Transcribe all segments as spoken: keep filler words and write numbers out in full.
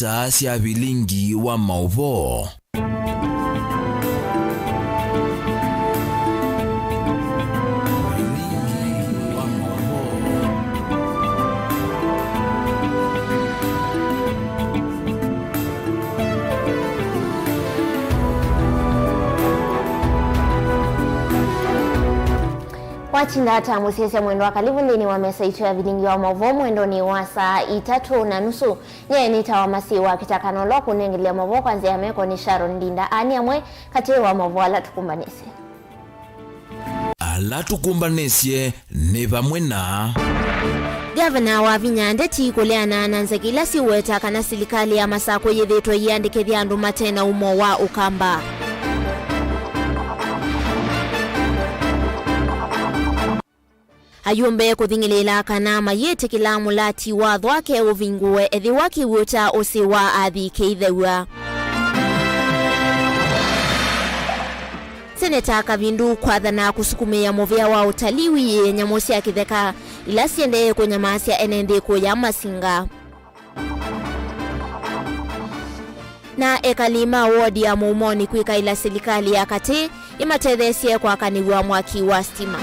Saa sya vilingi wa maũvoo. Vilingi wa maũvoo. Watinda ata mũsyaĩĩsya mwendwa? Karibu nthĩnĩ wa mesa itũ ya vilingi wa maũvoo mwendonĩ wa saa itatũ na nusu. Nyie nĩtawa Masi wa Kĩtakano. Ũla ũkũnengelea maũvoo kwa nzĩa ya meko nĩ Sharon Ndinda. Aa nĩ amwe katĩ wa maũvoo ala tũkũmbanĩsye. Ala tũkũmbanĩsye nĩ vamwe na. Ngavana Wavinya Ndeti kũleana na nzeke ila siũweta kana silikalĩ ya Masakũ yĩthĩĩtwe ĩyĩandĩkĩthya andũ mate na umo wa Ũkamba. Ayũmbe kũthing'ĩlĩĩla kana mayĩtĩkĩla mũlati wa thwake ũvingũwe ethĩwa kĩw'ũ kya ũsĩ wa athi kĩithew'a. Seneta Kavindu kwathana kũsukumĩĩa mũvĩa wa ũtalii ũiĩe nyamũ sya kĩtheka ila siendee kũnyamasya ene nthĩ kũya Masinga. Na ekali ma wodi ya Mũumonĩ kwĩkaĩla silikalĩ ya katĩ ĩmatetheesye kwakanĩw'a mwaki wa sitima.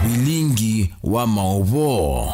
Vilingi wa maũvoo.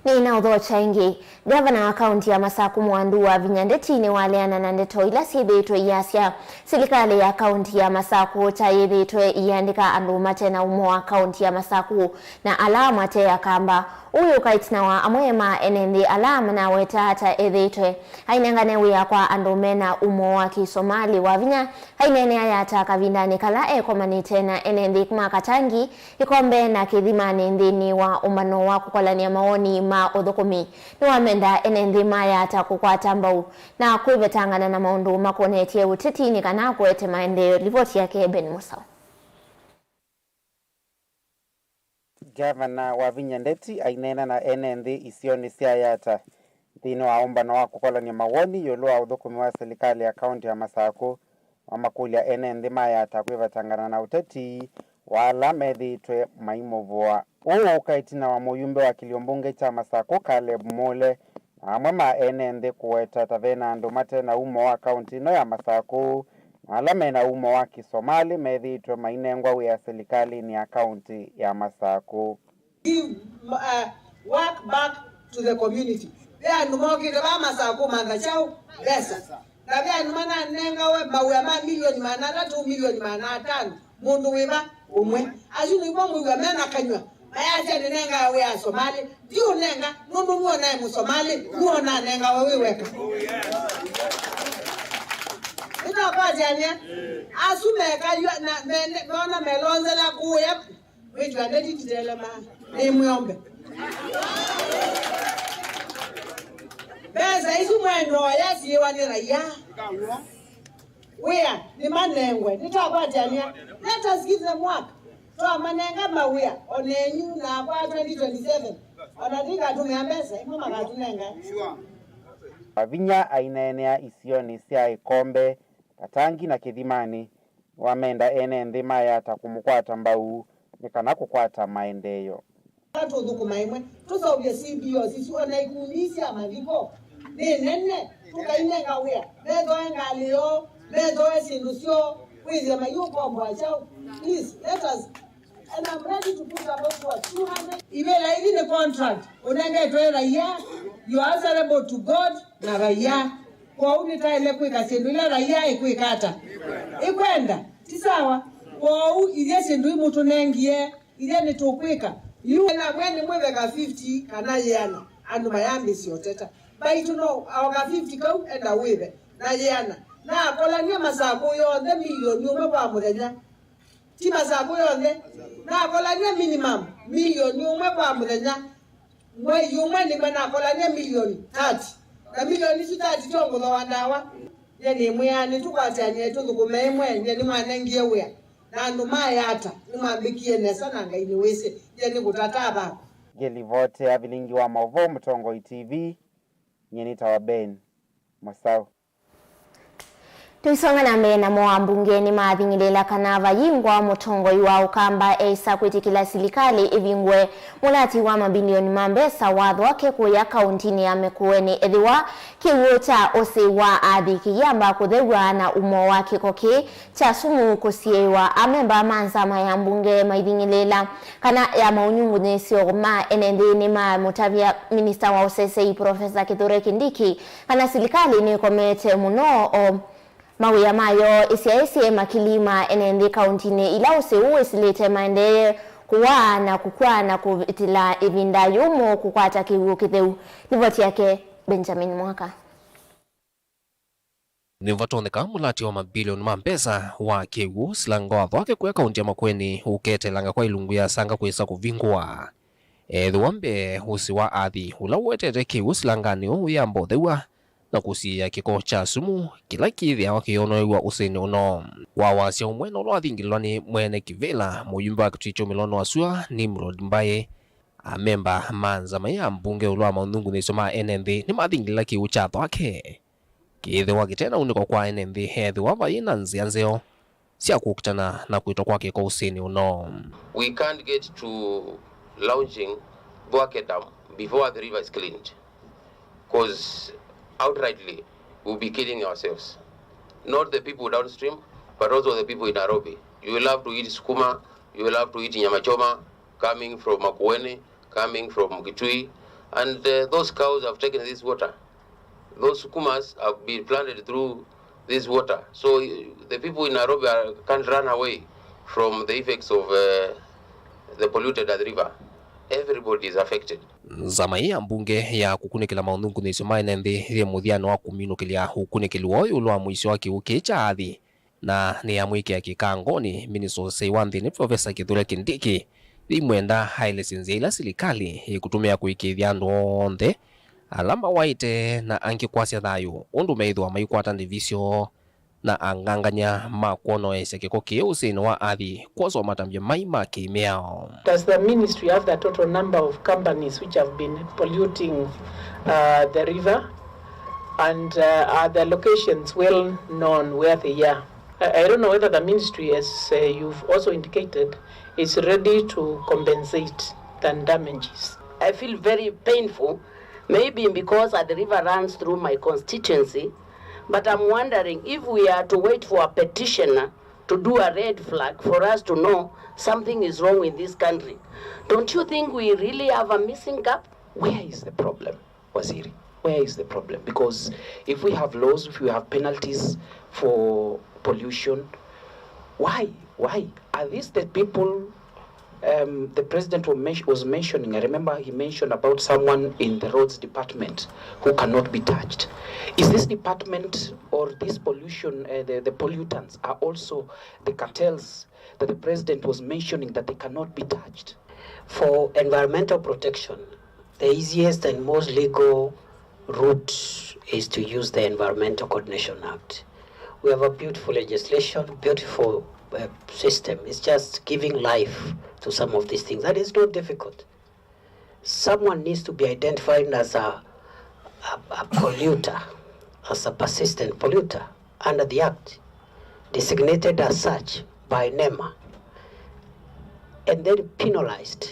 Nĩnaũthokya ĩngĩ. Ngavana wa kaunti ya Masakũ Mwandu Wavinya Ndeti nĩwaleana na ndeto ila syĩthĩĩtwe iyasya silikalĩ ya kaunti ya Masakũ ta yĩthĩĩtwe ĩyĩandĩka andũ mate na umo wa kaunti ya Masakũ na ala mate Akamba. Ũyũ ũka ĩtina wa amwe ma ene nthĩ ala manaweta ata ethĩĩtwe ainengane wĩa kwa andũ mena umo wa Kĩsomali. Wavinya aineenea ata kavindanĩ kala ekomanĩte na ene nthĩ ma Katangi, Ĩkombe na Kĩthimanĩ nthĩnĩ wa ũmbano wa kũkolany'a mawoni ma ũthũkũmi. Nĩwamenda ene nthĩ ma Yatta kũkwata mbau na kwĩvetangana na maũndũ makonetye ũteti nĩ kana kũete maendeeo. Livoti yake Ben Mũsaũ. Ngavana Wavinya Ndeti aineena na ene nthĩ isionĩ sya Yatta nthĩnĩ wa ũmbano wa kũkolany'a mawoni ĩũlũ wa ũthũkũmi wa silikalĩ ya kaunti ya Masakũ, wamakũlya ene nthĩ ma Yatta kwĩvetangana na ũteti wa ala methĩĩtwe maimũvũa. Ũũ ũka ĩtina wa mũyumbe wa kĩlio mbunge kya Masakũ, Caleb Mule, na amwe ma ene nthĩ kũweta ta vena andũ mate na umo wa kaunti ĩno ya Masakũ, na ala mena umo wa Kĩsomalĩ methĩĩtwe mainengwa wĩa silikalĩnĩ ya kaunti ya Masakũ. Give, uh, work back to the community. Ve andũ mokĩte vaa Masakũ mantha kyaũ? Mbesa. Na ve andũ mananengawe mawĩa ma milioni maana atatũ, milioni maana atano, mũndũ wĩva ũmwe. Asu nĩmo mwĩw'a mena kanyw'a mayasya, "Nĩnengae wĩa Asomalĩ." Ndiũnenga, nũndũ nĩwonae Mũsomalĩ, nĩwonanengawe wĩ weka. Nĩtwakwatĩanĩa? Asu mekaywa na mene-, mona melonzela kũya. Wĩtwa Ndeti titelema, nĩ mwĩombe. Mbesa isu mwendoya syĩwa nĩ raia. Wĩa nĩmanengwe, nĩtwakwatĩanĩa. Let us give them work. Twamanenga mawĩa, onenyu nakwa twenty twenty-seven. Ona ndikatũmĩa mbesa, imwe makatũnenga. Wavinya aineenea isionĩ sya Ĩkombe, Katangi na Kĩthimanĩ. Nĩwamenda ene nthĩ ma Yatta kũmũkwata mbau nĩ kana kũkwata maendeeo. Tũthũkũma ĩmwe, tũseũvye C B Os isu, ona ikundi sya mathiko nĩ nene, tũkainenga wĩa, methoe ngalĩ yoo, methoe syĩndũ syoo, wĩthĩe mayĩũkomboa kyaũ. Please, let us, and I'm ready to put about what, two hundred. Ivĩla ithi nĩ contract ũnengetwe raia, you are answerable to God na raia. Kwoou nĩtaĩle kwĩka syĩndũ ila raia ĩkwĩka ata? Ĩkwenda. Ti sawa? Kwoou ithyĩ syĩndũ imũtũnengie, ithyĩ nĩtũkwĩka. Yu na mwe nĩmwĩveka fifty kana yĩana, andũ mayambĩĩsya ũteta. Mbaitũ no aoka fifty kau enda wĩve na yĩana. Nakolany'a Masakũ yonthe milioni ũmwe kwa mũthenya. Ti Masakũ yonthe. Nakolany'a minimum milioni ũmwe kwa mũthenya. Mwei ũmwe nĩmwe nakolany'a milioni thirty. Na milioni isu thirty tyo ngũthooa ndawa. Nyie nĩmwĩaa nĩtũkwatĩanĩe tũthũkũme ĩmwe, nyie nĩmwanengie wĩa. Na andũ ma Yatta nĩmwambĩkie nesa na Ngai nĩwĩsĩ. Nyie nĩkũtata thako. Ngĩlivoti ya vilingi wa maũvoo Mũtongoi T V, nyie nĩtawa Ben Mũsaũ. Tũisonga na mbee namo, ambunge nĩmathing'ĩlĩĩla kana vayingwa mũtongoi wa Ũkamba eĩsa kwĩtĩkĩla silikalĩ ĩvingũe mũlati wa mabilioni ma mbesa wa Thwake kũya kauntinĩ ya Makueni ethĩwa kĩw'ũ kya ũsĩ wa athi kĩyamba kũthew'a na umo wa kĩko kĩĩ kya sumu kũsiĩĩwa. Amemba ma nzama ya mbunge maithing'ĩlĩĩla kana ya maũnyungunyĩsyo ma ene nthĩ nĩmamũtavya minista wa ũseseĩ Profesa Kithure Kindiki kana silikalĩ nĩkomete mũno o mawĩa mayo ĩsyaĩsye makili ma ene nthĩ kauntinĩ ila ũsĩ ũũ wĩsilĩte maendee kũwaa na kũkw'a na kũvĩtĩla ĩvinda yũmũ kũkwata kĩw'ũ kĩtheu. Livoti yake Benjamin Mwaka. Nĩvatonyeka mũlati wa mabilioni ma mbesa wa kĩw'ũ silanga wa Thwake kũya kaunti ya Makueni ũketelanga kwa ilungu ya sanga kwĩsa kũvingũa. Ethĩwa mbee ũsĩ wa athi ũla ũwetete kĩw'ũ silanganĩ ũũ wĩyamba ũthew'a na kũsiĩĩa kĩko kya sumu kĩla kĩthĩawa kĩyonoew'a ũsĩnĩ ũno. Wa wasya ũmwe na ũla wathingĩlĩlwa nĩ mwene kĩvĩla, mũyumbe wa Kitui kya Ũmĩlonĩ wa Sua, Nimrod Mbaĩ, amemba ma nzama ya mbunge ĩũlũ wa maũnyungunyĩsyo ma ene nthĩ nĩmathingĩlĩla kĩw'ũ kya Thwake kĩĩthĩwa kĩte na unĩko kwa ene nthĩ ethĩwa vai na nzĩa nzeo sya kũkitana na kwĩtwa kwa kĩko ũsĩnĩ ũno. We can't get to launching Thwake Dam before the river is cleaned, because outrightly we'll be killing ourselves. Not the people downstream, but also the people in Nairobi. You will have to eat sukuma, you will have to eat nyama choma coming from Makueni, coming from Kitui, and uh, those cows have taken this water. Those sukumas have been planted through this water. So uh, the people in Nairobi are, can't run away from the effects of uh, the polluted Athi River. Everybody is affected. Nzama ĩĩ ya mbunge ya kũkunĩkĩla maũnyungunyĩsyo ma ene nthĩ yĩ mũthyanĩ wa kũminũkĩlya ũkunĩkĩli woo ĩũlũ wa mũisyo wa kĩw'ũ kĩĩ kya athi, na nĩyamwĩkĩa kĩkangonĩ minista ũsei wa nthĩnĩ Profesa Kithure Kindiki yĩimwenda aelesye nzĩa ila silikalĩ ĩkũtũmĩa kũĩkĩĩthya andũ onthe ala mawaĩte na angĩ kwasya thayũ ũndũ meĩthĩwa maikwata ndĩvi syoo na angangany'a ma kwonoesya kĩko kĩĩ ũsĩnĩ wa athi kwosa matambya mai ma kĩmĩao. Does the ministry have the total number of companies which have been polluting uh, the river? And uh, are the locations well known where they are? I, I don't know whether the ministry, as uh, you've also indicated, is ready to compensate the damages. I feel very painful, maybe because uh, the river runs through my constituency, but I'm wondering if we are to wait for a petitioner to do a red flag for us to know something is wrong in this country. Don't you think we really have a missing gap? Where is the problem? Waziri, where is the problem? Because if we have laws, if we have penalties for pollution, why, why are these the people um, the president was men- was mentioning? I remember he mentioned about someone in the roads department who cannot be touched. Is this department or this pollution, uh, the, the pollutants are also the cartels that the president was mentioning that they cannot be touched? For environmental protection, the easiest and most legal route is to use the Environmental Coordination Act. We have a beautiful legislation, beautiful uh, system. It's just giving life to some of these things. That is not difficult. Someone needs to be identified as a, a, a polluter, as a persistent polluter under the Act, designated as such by nema, and then penalized.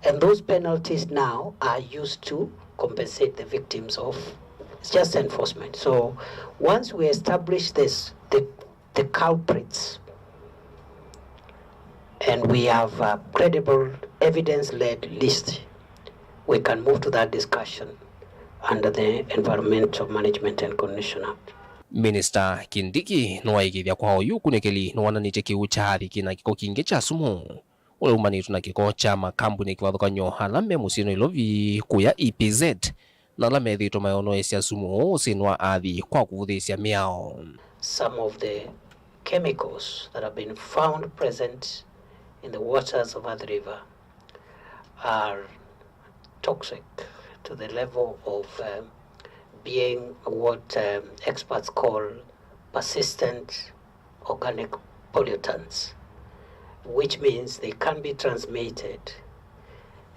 And those penalties now are used to compensate the victims of, it's just enforcement. So once we establish this, the, the culprits, and we have a credible evidence-led list, we can move to that discussion under the Environmental Management and Coordination Act. Minista Kindiki nĩwaĩkĩĩthya kwa oyu ũkunĩkĩli nĩwonanĩtye kĩw'ũ kya athi kĩna kĩko kingĩ kya sumu ũla umanĩtwe na kĩko kya makambuni kĩvathũkany'o ala me mũsyĩ Nairobi kũya E P Z, na ala methĩĩtwe mayonoesya sumu ũũ ũsĩnĩ wa athi kwa kũvũthĩĩsya mĩao. Some of the chemicals that have been found present in the waters of Athi River are toxic to the level of um, being what um, experts call persistent organic pollutants, which means they can be transmitted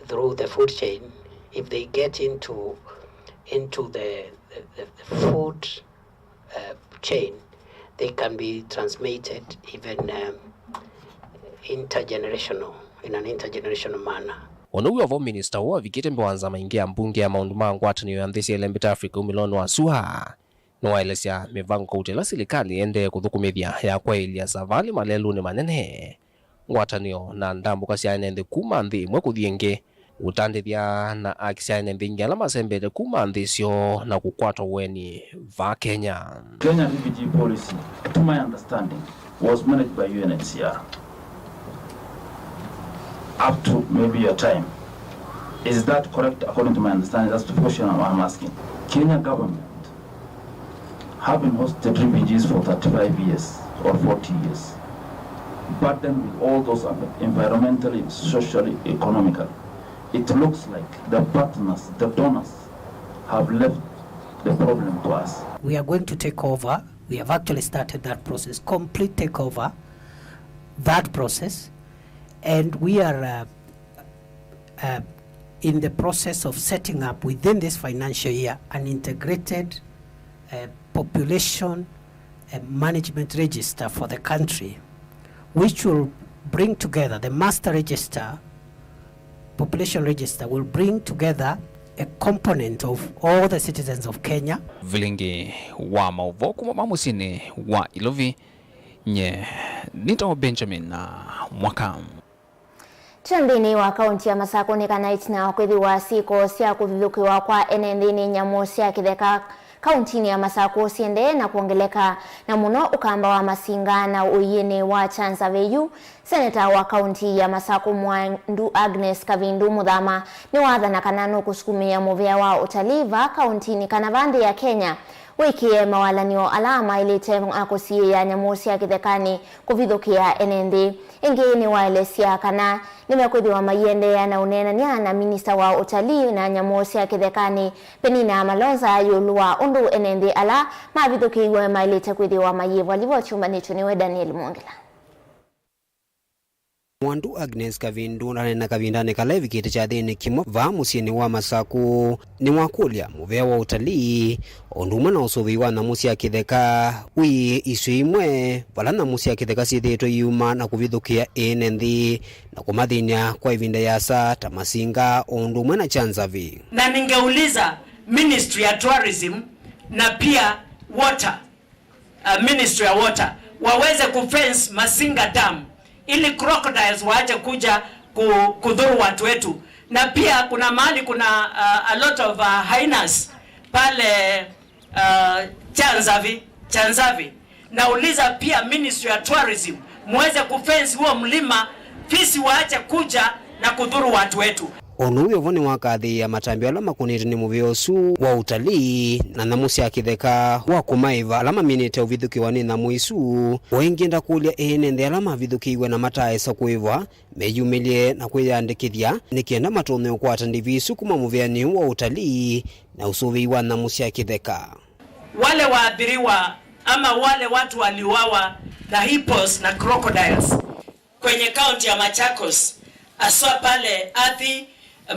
through the food chain if they get into into the, the, the food uh, chain, they can be transmitted even, um, intergenerational, in an intergenerational manner. Ũndũ wĩ o vo, minista ũũ avikĩte mbee wa nzama ingĩ ya mbunge ya maũndũ ma ngwatanĩo ya nthĩ sya ĩlembeta Africa umĩlonĩ wa sua nĩwaelesya mĩvango kauta ĩla silikalĩ ĩendee kũthũkũmĩthya ya kwaĩlya savalĩ malelũnĩ manene. Ngwatanĩo na ndambũka sya ene nthĩ kuma nthĩ ĩmwe kũthi ĩngĩ, ũtandĩthya na aki sya ene nthĩ ingĩ ala masembete kuma nthĩ syoo na kũkwata ũeni vaa Kenya. Kenya refugee policy, to my understanding, was managed by U N H C R up to maybe your time. Is that correct according to my understanding? That's the question I'm asking. Kenya government having hosted refugees for thirty-five years or forty years, burdened with all those environmentally, socially, economically, it looks like the partners, the donors, have left the problem to us. We are going to take over. We have actually started that process, complete takeover, that process, and we are uh, uh, in the process of setting up within this financial year an integrated uh, population uh, management register for the country, which will bring together the master register, population register, will bring together a component of all the citizens of Kenya. Vilingi wa maũvoo kuma ma mũsyĩnĩ wa Ilovi, nye nĩtawa Benjamin Mwaka. Kya nthĩnĩ wa kaunti ya Masakũ nĩ kana ĩtina wa kwĩthĩwa syĩko sya kũvithũkĩwa kwa ene nthĩ nĩ nyamũ sya kĩtheka kauntinĩ ya Masakũ siendee na kwongeleka, na mũno ũkamba wa Masinga na ũiĩnĩ wa Kyanza Veyu, seneta wa kaunti ya Masakũ Mwandu Agnes Kavindu Mũthama nĩwathana kana nũkũsukumĩa mũvĩa wa ũtalii vaa kauntinĩ kana vaa nthĩ ya Kenya wĩkĩe mawalanĩo ala maĩlĩte ma kũsiĩĩa nyamũ sya kĩthekanĩ kũvithũkĩa ene nthĩ. Ĩngĩ nĩwaelesya kana nĩmekwĩthĩwa maiendeea na ũneenany'a na minista wa ũtalii na nyamũ sya kĩthekanĩ, Penina Malonza, ĩũlũ wa ũndũ ene nthĩ ala mavithũkĩiwe maĩlĩte kwĩthĩwa mayĩvwa. Livoti yũmbanĩtw'e nĩwe Daniel Mwongela. Mwandu Agnes Kavindu aneena kavindanĩ kala evikĩte kyathĩnĩ kĩmwe vaa mũsyĩnĩ wa Masakũ. Nĩwakũlya mũvea wa ũtalii, o ũndũ ũmwe na ũsũvĩi wa nyamũ sya kĩtheka wĩ isio imwe vala nyamũ sya kĩtheka syĩthĩĩtwe iuma na kũvithũkĩa ene nthĩ na kũmathĩny'a kwa ĩvinda yĩasa, ta Masinga o ũndũ ũmwe na Kyanzavi. Na ningeuliza Ministry ya Tourism na pia Water, uh, Ministry ya Water waweze kufence Masinga Dam ili crocodiles waache kuja ku-, kudhuru watu wetu. Na pia kuna mahali kuna, uh, a lot of, uh, hyenas pale, uh, Kyanzavi, Kyanzavi. Nauliza pia Ministry ya Tourism muweze kufence huo mlima, fisi waache kuja na kudhuru watu wetu. O na ũu wĩ o vo, nĩwakathĩĩa matambya ala makũnĩtwe nĩ mũvĩa ũsu wa ũtalii na nyamũ sya kĩtheka wa kũmaĩva ala maminĩte ũvithũkĩwa nĩ nyamũ isu. O ĩngĩ ndakũlya ene nthĩ ala mavithũkĩiwe na mataaĩsa kũĩvwa meyumĩlye na kwĩyandĩkĩthya nĩ kenda matonye ũkwata ndivi isu kuma mũvĩanĩ ũũ wa ũtalii na ũsũvĩi wa nyamũ sya kĩtheka. Wale waathiriwa ama wale watu waliuawa na hippos na crocodiles kwenye kaunti ya Machakos, haswa pale Athi,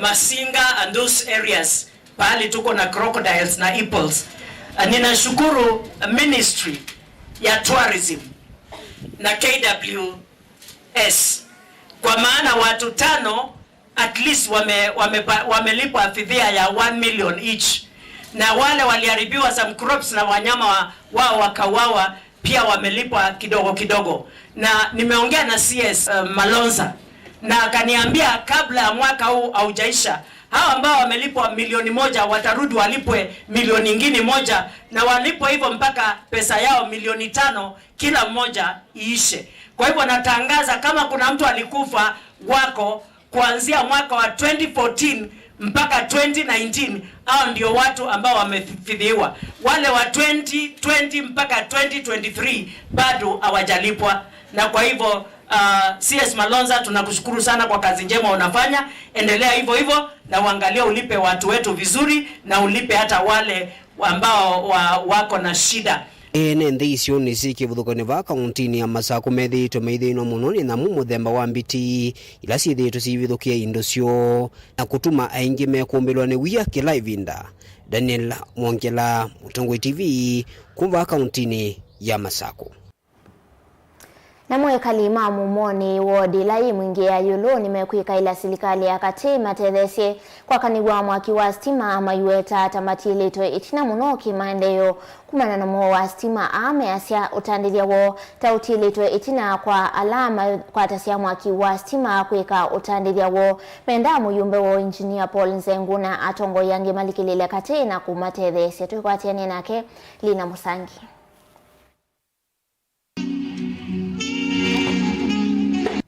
Masinga and those areas, pahali tuko na crocodiles na hippos. Ah, ninashukuru Ministry ya Tourism na K W S, kwa maana watu tano at least wame-, wamepa-, wamelipwa fidia ya one million each, na wale waliharibiwa some crops na wanyama wa-, wao wakauawa, pia wamelipwa kidogo kidogo. Na nimeongea na C S, uh, Malonza, na akaniambia kabla ya mwaka huu haujaisha, hao ambao wamelipwa milioni moja watarudi walipwe milioni ingine moja, na walipwe hivyo mpaka pesa yao milioni tano kila mmoja iishe. Kwa hivyo natangaza, kama kuna mtu alikufa wako kuanzia mwaka wa twenty fourteen mpaka twenty nineteen, hao ndio watu ambao wamefidhiwa. Wale wa twenty twenty mpaka twenty twenty-three bado hawajalipwa. Na kwa hivyo, uh, C S Malonza, tunakushukuru sana kwa kazi njema unafanya. Endelea hivyo hivyo na uangalie ulipe watu wetu vizuri na ulipe hata wale ambao wa-, wako na shida. Ene nthĩ isionĩ syĩ kĩvathũkany'o vaa kauntinĩ ya Masakũ methĩĩtwe maithĩnwa mũno nĩ nyamũ mũthemba wa mbiti ila syĩthĩĩtwe siivithũkĩa indo syoo na kũtuma aingĩ mekũmbĩlwa nĩ wia kĩla ĩvinda. Daniel Mwongela, Mũtongoi T V, kuma kauntinĩ ya Masakũ. Namo ekali ma Mumoni ward ĩla yĩ Mwingĩ ya Ĩũlũ nĩmekwĩkaĩla silikalĩ ya katĩ matetheesye kwakanĩw'a mwaki wa sitima, maiweta ta matiĩlĩtwe ĩtina mũno kĩmaendeeo. Kumana na mũo wa sitima, aa measya ũtandĩthya woo ta ũtiĩlĩtwe ĩtina kwa ala makwatasya mwaki wa sitima kwĩka ũtandĩthya woo. Mendaa mũyũmbe woo Engineer Paul Nzengu na atongoi angĩ malikĩlĩle katĩ na kũmatetheesya. Tũikwatĩanĩa nake Lina Mũsangi.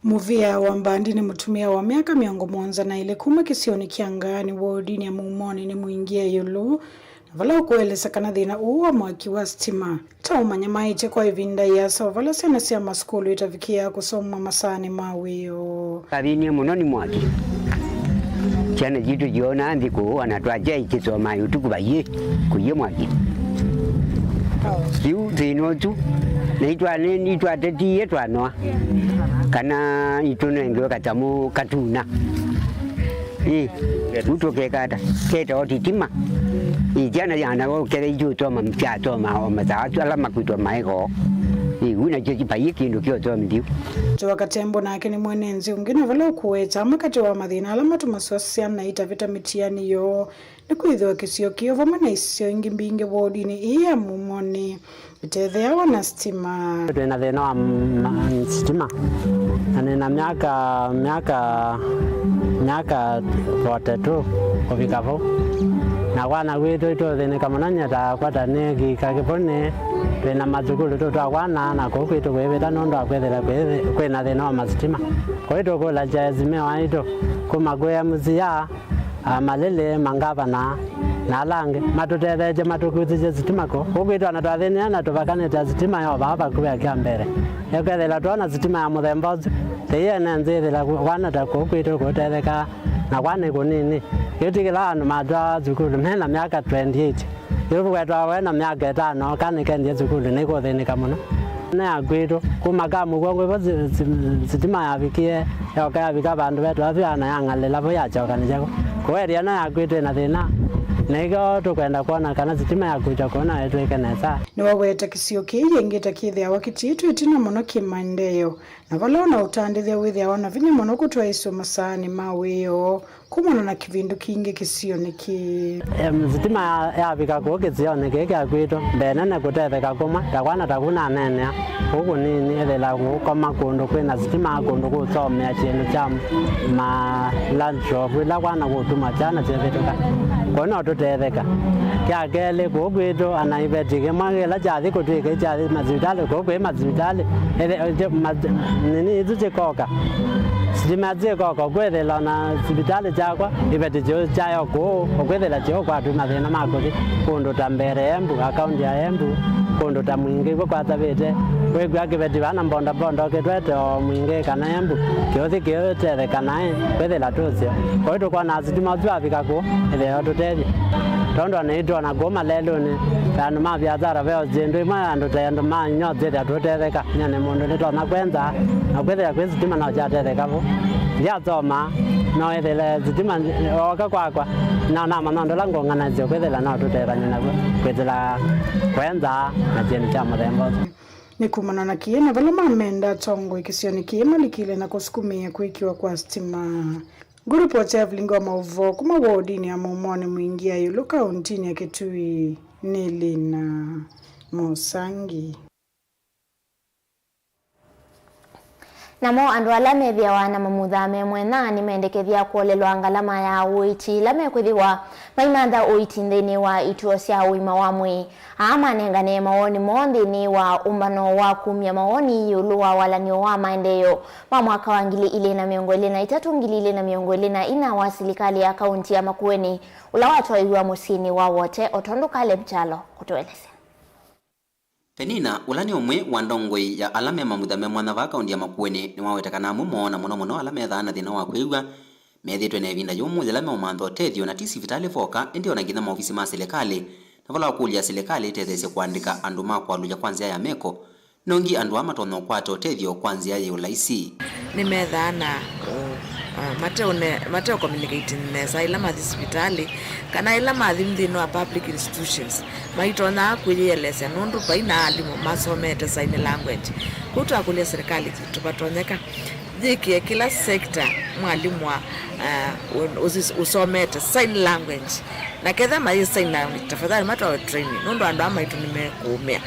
Mũvĩa wa Mbandi nĩ mũtumĩa wa myaka mĩongo mũonza na ĩlĩ kuma kĩsionĩ kya Ngaani wodinĩ ya Mumoni nĩ Mwingĩ ya Ĩũlũ, na vala ũkũelesya kana thĩna ũũ wa mwaki wa sitima ta ũmanyamaĩtye kwa ĩvinda ĩasa, o vala syana sya masukulu itavikĩaa kũsoma masaanĩ ma wĩoo. Twathĩnie mũno nĩ mwaki. Syana sitũ syonaa nthĩ kũũ, ona twakya ikĩsomaa ũtukũ vaiĩ kũiĩ mwaki. Yu thĩna ũsu, na itwa-, nĩ-, nĩtwatetie twanoa kana itũnengewe katamũ katuna. Ĩ, yu tũkeka ata? Ketawa titima. Ĩ, syana syana ũketha isyũsoma, syasoma o masaa asu ala makwĩtwa maĩko. Ĩ, yu nakyo vaiĩ kĩndũ kĩosomithyu. Joa Katembo nake nĩ mwene nthĩ ũngĩ, na vala ũkũweta amwe katĩ wa mathĩna ala matũmasũasya syana itavĩta mĩtiani yoo nĩ kwĩthĩwa kĩsio kĩu vamwe na isio ingĩ mbingĩ wodinĩ ĩĩ ya Mumoni itetheawa na sitima. Twĩ na thĩna wa ma-, sitima, na nĩ na myaka, myaka, myaka forty-two kũvika vau. Na kwana kwitũ itũthĩnĩka mũno, nyie ta kwata nĩ kĩika kĩvũnĩ, twĩ na mathukulu tũ twa kwana, na kũu kwitũ kwĩvĩta nũndũ wa kwĩthĩla kwĩ-, kwĩ na thĩna wa masitima. Kũu tũkũlasya esimeo aitũ kuma kwĩ M C A, a, Malili, mangavana, na ala angĩ matũtetheesye matũkusĩsye sitima kũu. Kũu kwitũ ona twathĩnĩa na tũvakanĩte sitima yo vaa vakuvĩ akya mbere. Ĩkethĩla twona sitima ya mũthemba ũsu, tei ene nzĩ ĩthĩla kwana ta kũu kwitũ kũtethekaa, na kwana nĩ kũnini. Kĩu ti kĩla andũ matwaa sukulu me na myaka twenty-eight. Yu wetwa we na myaka ĩtano, kana nĩkendie sukulu, nĩkũthĩnĩka mũno. Nĩ ya kwitũ, kuma ka mũkwongo ivo si-, si-, sitima yavikie, yoka yavika vandũ vetwa vyana yang'alĩla vo yakyokanĩsya ko. Kũu area ĩno ya kwitũ ĩna thĩna, na ĩkyo tũkwenda kwona kana sitima ya kwitũ kũu no ĩtwĩke nesa. Nĩwaweta kĩsio kĩĩ yĩngĩ ta kĩthĩawa kĩtiĩtwe ĩtina mũno kĩmaendeeo, na vala ũna ũtandĩthya wĩthĩawa na vinya mũno kũtwaĩsw'a masaanĩ ma wĩoo. Kumana na kĩvindu kingĩ kĩsionĩ kĩĩ. Em, sitima ya-, yavika kũu kĩsionĩ kĩĩ kya kwitũ, mbee nene kũtetheka kũmwe, ta kwana ta kũ naneenea, kũu kũnini, ethĩla kũkoma kũndũ kwĩna sitima, kũndũ kũsomea syĩndũ sya ma lunch off, ila kwana kũtuma syana syĩvĩtũka. Kũu no tũtetheka. Kya kelĩ, kũu kwitũ, ana iveti kĩmwe kĩla kyathi kũtw'ĩka kyathi masivitalĩ, kũu kwĩ masivitalĩ, ethe-, ma-, nini isu syĩkoka. Sitima syĩkoka, kwĩthĩla ona sivitalĩ syakwa, iveti syoo syayo kũu, ũkwĩthĩla syoo kwatwĩ mathĩna ma kũthi kũndũ ta Mbeere Embu, akaunti ya Embu, kũndũ ta Mwingĩ, kw'o kwatavĩte, wĩkw'a kĩveti vana mbondabonda ũkĩtwete o Mwingĩ kana Embu, kĩũthi kĩũtetheka naĩ, kwĩthĩla tũsyo. Kwoou tũkwona sitima ũsu avika kũu, ĩtheo tũtethye. Tondũ ona itwona kũu malelũnĩ, ta andũ ma viasara ve o syĩndũ imwe, andũ ta andũ ma nyothi ĩthĩa tũtetheka. Nyie nĩ mũndũ nĩtonya kwenza, na kwĩthĩa kwĩ sitima no kyatetheka vu. Ndyasoma, no ĩthĩle sitima ooka kwakwa, no namanya ũndũ ũla ngũng'anasya kwĩthĩla no tũtethany'e naw'o, kwĩsĩla kwenza na syĩndũ sya mũthemba ũsu. Nĩ kumana na kĩĩ na vala mamenda atongoi kĩsionĩ kĩĩ malikile na kũsukumĩĩa kwĩkĩwa kwa sitima. Ngũripoti ya vilingi wa maũvoo kuma wodinĩ ya Mumoni Mwingĩ ya ĩũlũ kauntinĩ ya Kitui nĩ Lina Mũsangi. Namo andũ ala methĩawa na mamutha me mwena nĩmendekethya kũolelwa ngalama ya ũiiti ĩla mekwĩthĩwa maimantha ũiiti nthĩnĩ wa ituo sya ũima wa mwĩĩ. Aa manengane mawoni moo nthĩnĩ wa ũmbano wa kumya mawoni ĩũlũ wa walany'o wa maendeeo ma mwaka wa ngili ilĩ na mĩongo ĩlĩ na itatũ, ngili ilĩ na mĩongo ĩlĩ na ina wa silikalĩ ya kaunti ya Makueni, ũla watwaiw'a mũsyĩnĩ wa Wote, o tondũ Caleb Kyalo kũtũelesya. Penina, ũla nĩ ũmwe wa ndongoi ya ala me mamutha me mwanya vaa kaunti ya Makueni, nĩwaweta kana amwe moo, na mũno mũno ala methaa na thĩna wa kwĩw'a, methĩĩtwe na ĩvinda yũmũ yĩla meũmantha ũtethyo, na ti sivitalĩ voka, ĩndĩ o na nginya maovisi ma silikalĩ, na vala wakũlya silikalĩ ĩtetheesye kũandĩka andũ ma kũalũlya kwa nzĩa ya meko, nongi andũ aa matonya ũkwata ũtethyo kwa nzĩa yĩ ũlaisi. Nĩmethaa na ũ-, Ah, mate ũne-, mate communicate nesa ĩla mathi sivitalĩ, kana ĩla mathi nthĩnĩ wa public institutions, maitonyaa kwĩyĩelesya nũndũ vai na alimũ masomete sign language. Kwoou twakũlya serikali yitũ vatonyeka yĩkĩe kĩla sector mwalimũ wa, ah, ũ-, ũsis-, ũsomete sign language. Na ketha mayĩsaina, tafadhali matwawe training, nũndũ andũ aa maitũ nĩmekũũmĩa.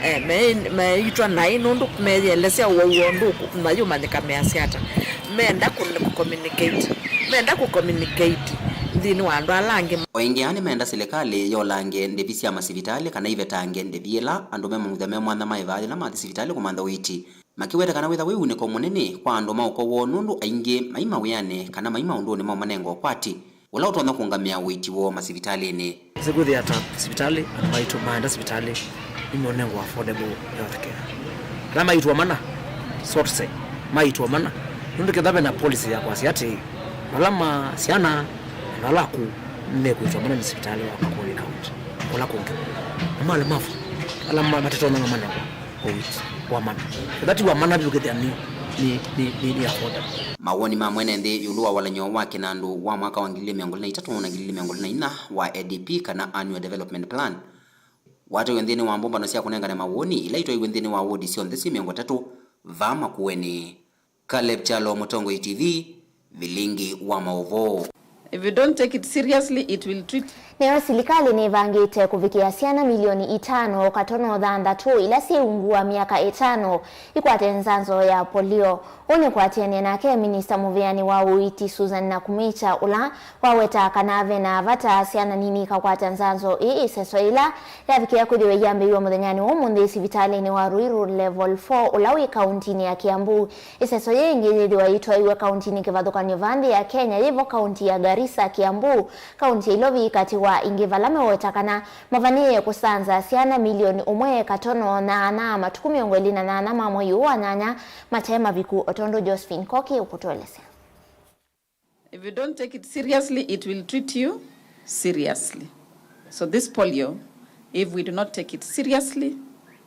Eh, me-, meĩtwa naĩ nũndũ meyĩelesya ũwau woo ndũkũ-, mayũmanyĩka measya ata. Meenda kũ-, kũ-communicate. Meenda kũ-communicate nthĩnĩ wa andũ ala angĩ. O ĩngĩ, aa nĩmeenda silikalĩ yolange ndĩvi sya masivitalĩ kana ivetange ndĩvi ĩla andũ me mamutha me mwanya maĩvaa yĩla mathi sivitalĩ kũmantha ũiiti. Makĩweta kana wĩtha wĩ unĩko mũnene kwa andũ ma ũko woo nũndũ aingĩ mai mawĩanĩ kana mai maũndũnĩ ma ũmanenga ũkwati ũla ũtonya kũngamĩa ũiiti woo masivitalĩnĩ. Sĩkwĩthĩa ta sivitalĩ, andũ maitũ maenda sivitalĩ nĩmonengwa affordable health care. Kana maitwa mana, so to say, maitwa mana, nũndũ ketha ve na policy ya kwasya atĩ ala ma syana, andũ ala akũũ, mekwĩtwa mana nĩ sivitalĩ wa Makueni County, kũla kũngĩ. Na malemavu, ala ma-, matatonyanga manengwa ũiiti wa mana. Ketha ti wa mana vyũ, kethĩa nĩ, nĩ, nĩ, nĩ, nĩ affordable. Mawoni ma mwene nthĩ ĩũlũ wa walany'o wa kĩnandũ wa mwaka wa ngili ili mĩongo ĩlĩ na itatũ na ngili ili mĩongo ĩlĩ na inya wa A D P kana Annual Development Plan watwaiwe nthĩnĩ wa mbũmbano sya kũnengane mawoni ila itwaiwe nthĩnĩ wa wodi syonthe syĩ mĩongo ĩtatũ vaa Makueni. Caleb Kyalo, Mũtongoi T V, Vilingi wa Maũvoo. If you don't take it seriously, it will treat. Nayo silikalĩ nĩvangĩte kũvikĩa syana milioni itano katono thanthatũ ila syĩ ungu wa myaka ĩtano ikwate nzanzo ya polio. Ũũ nĩ kũatĩanĩa nake minista mũvĩanĩ wa ũiiti Susan Nakhumicha, ũla waweta kana ve na vata syana nini ikakwata nzanzo ĩĩ ĩseso ĩla yavikĩa kwĩthĩwa iyambĩĩw'a mũthenyanĩ wa ũmũnthĩ sivitalĩnĩ wa Ruiru Level four ũla wĩ kauntinĩ ya Kiambu. Ĩseso yĩĩ ĩngĩ yĩthĩwa yĩtwaiwe kauntinĩ kĩvathũkany'o va nthĩ ya Kenya, yĩvo kaunti ya Garissa, Kiambu, kaunti ya Ilovi katĩ wa ingĩ, vala meweta kana mavanĩĩe kũsanza syana milioni ũmwe katono na ana matukũ mĩongo ĩlĩ na nyanya ma mwei ũũ wa nyanya mate maviku, o tondũ Josephine Koki ũkũtũelesya. If you don't take it seriously, it will treat you seriously. So this polio, if we do not take it seriously,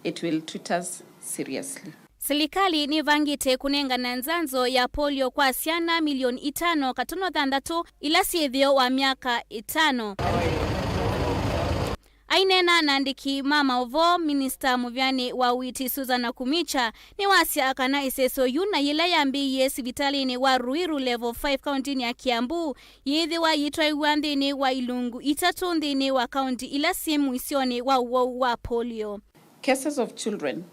it will treat us seriously. Silikalĩ nĩvangĩte kũnengana nzanzo ya polio kwa syana milioni itano katono thanthatũ ila syĩ theo wa myaka ĩtano. Aineena na andĩki ma maũvoo, minista mũvĩanĩ wa ũiiti Susan Nakhumicha nĩwasya kana ĩseso yu na yĩla yambĩĩie sivitalĩnĩ wa Ruiru Level five kauntinĩ ya Kiambu, yĩĩthĩwa yĩtwaiwa nthĩnĩ wa ilungu itatũ nthĩnĩ wa kaunti ila syĩ mũisyonĩ wa ũwau wa polio. Cases of children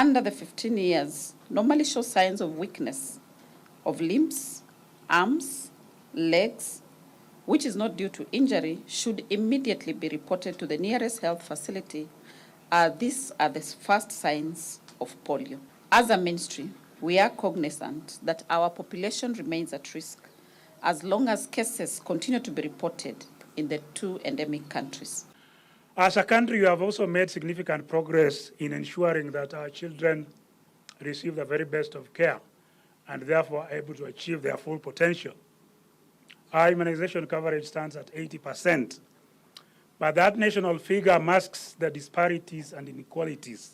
under the fifteen years normally show signs of weakness of limbs, arms, legs, which is not due to injury, should immediately be reported to the nearest health facility, as these are the first signs of polio. As a ministry, we are cognizant that our population remains at risk as long as cases continue to be reported in the two endemic countries. As a country, we have also made significant progress in ensuring that our children receive the very best of care and therefore are able to achieve their full potential. Our immunization coverage stands at eighty percent, but that national figure masks the disparities and inequalities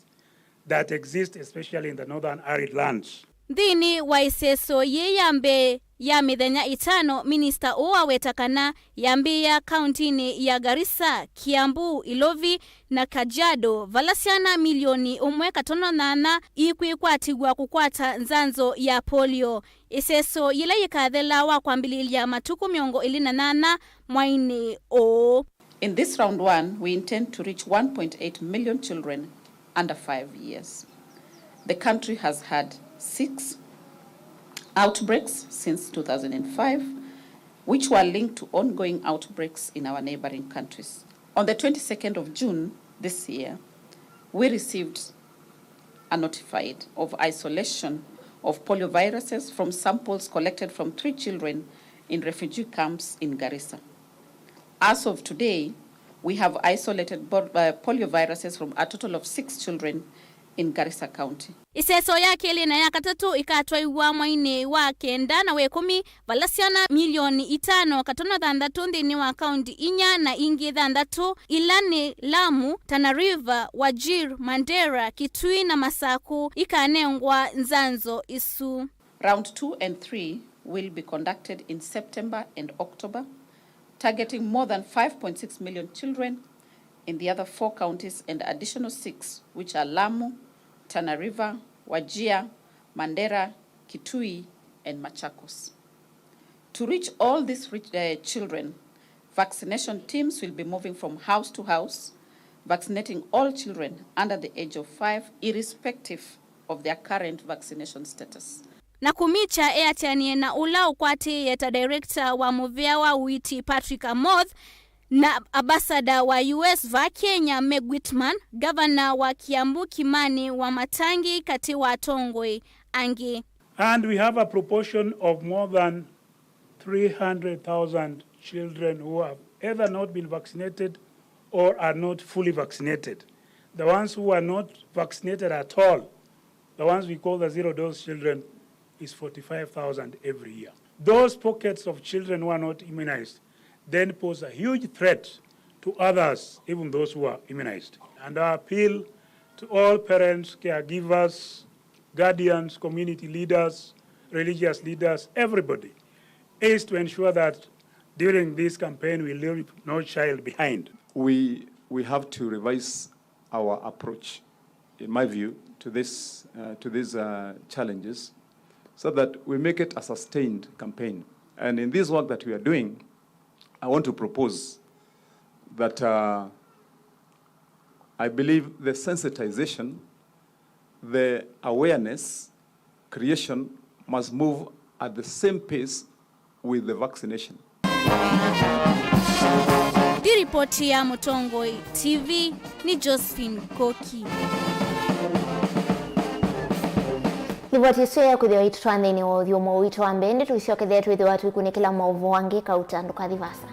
that exist, especially in the northern arid lands. Nthĩnĩ wa ĩseso yĩĩ ya mbee ya mĩthenya ĩtano, minista ũũ aweta kana yambĩĩa kauntinĩ ya Garissa, Kiambu, Ilovi na Kajiado, vala syana milioni ũmwe katono nyanya ikwĩkwatĩw'a kũkwata nzanzo ya polio. Ĩseso yĩla yĩkathela wa kwambĩlĩlya matukũ mĩongo ĩlĩ na nyanya mwainĩ ũũ. In this round one, we intend to reach one point eight million children under five years. The country has had six outbreaks since two thousand and five, which were linked to ongoing outbreaks in our neighboring countries. On the twenty-second of June this year, we received are notified of isolation of polio viruses from samples collected from three children in refugee camps in Garissa. As of today, we have isolated bo-, uh, polio viruses from a total of six children in Garissa County. Ĩseso ya kelĩ na ya katatũ ikatwaiwa mwainĩ wa kenda na wa ĩkũmi, vala syana milioni itano katono thanthatũ nthĩnĩ wa kaunti inya na ingĩ thanthatũ, ila nĩ Lamu, Tana River, Wajir, Mandera, Kitui na Masaku, ikanengwa nzanzo isu. Round two and three will be conducted in September and October, targeting more than five point six million children in the other four counties and additional six, which are Lamu, Tana River, Wajir, Mandera, Kitui, and Machakos. To reach all these rich, uh, children, vaccination teams will be moving from house to house, vaccinating all children under the age of five, irrespective of their current vaccination status. Nakumicha eatĩanĩe na ũla ũkwatĩĩe ta director wa mũvĩa wa ũiiti Patrick Amoth, na ambassador wa U S va Kenya Meg Whitman, governor wa Kiambu Kimani Wamatangi, katĩ wa atongoi angĩ. And we have a proportion of more than three hundred thousand children who have either not been vaccinated or are not fully vaccinated. The ones who are not vaccinated at all, the ones we call the zero dose children, is forty-five thousand every year. Those pockets of children who are not immunized then pose a huge threat to others, even those who are immunized. And our appeal to all parents, caregivers, guardians, community leaders, religious leaders, everybody, is to ensure that during this campaign we leave no child behind. We, we have to revise our approach, in my view, to this, uh, to these, uh, challenges, so that we make it a sustained campaign. And in this work that we are doing, I want to propose that, uh, I believe the sensitization, the awareness creation must move at the same pace with the vaccination. Ndi ripoti ya Mũtongoi T V, nĩ Josephine Koki. Livoti ĩsu ya kũthĩwa itũtwa nthĩnĩ wa ũthyũmũo witũ wa mbee, ĩndĩ tũisyokethea twĩthĩwa tũikunĩkĩla maũvoo angĩ kauta. Ndũkathi vaasa.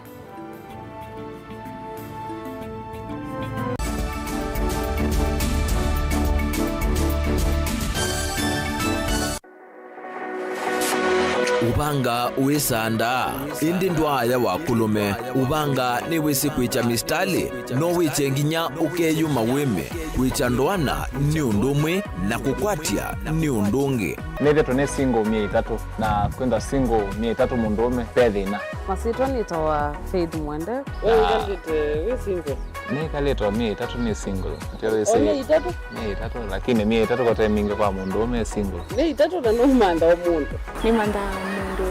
Ũvanga wĩsandaa, ĩndĩ ndwaaya wa kũlũme. Ũvanga nĩwĩsĩ kwĩkya mĩsitalĩ, no wĩkye nginya ũkeyũma wĩme. Kwĩkya ndoana nĩ ũndũ ũmwe, na kũkwatya nĩ ũndũ ũngĩ. Nĩthĩtwe nĩ single myei ĩtatũ, na kwĩthwa single myei ĩtatũ mũndũũme ve thĩna. Masyĩtwa nĩtawa Faith Mwende. We wĩkalĩte wĩ single? Nĩkalĩte o myei ĩtatũ nĩ single. Ndio wĩsĩ. O myei ĩtatũ? Myei ĩtatũ, lakini myei ĩtatũ kote mingĩ kwa mũndũũme e single. Myei ĩtatũ na nũmantha o mũndũ. Nĩmanthaa mũndũ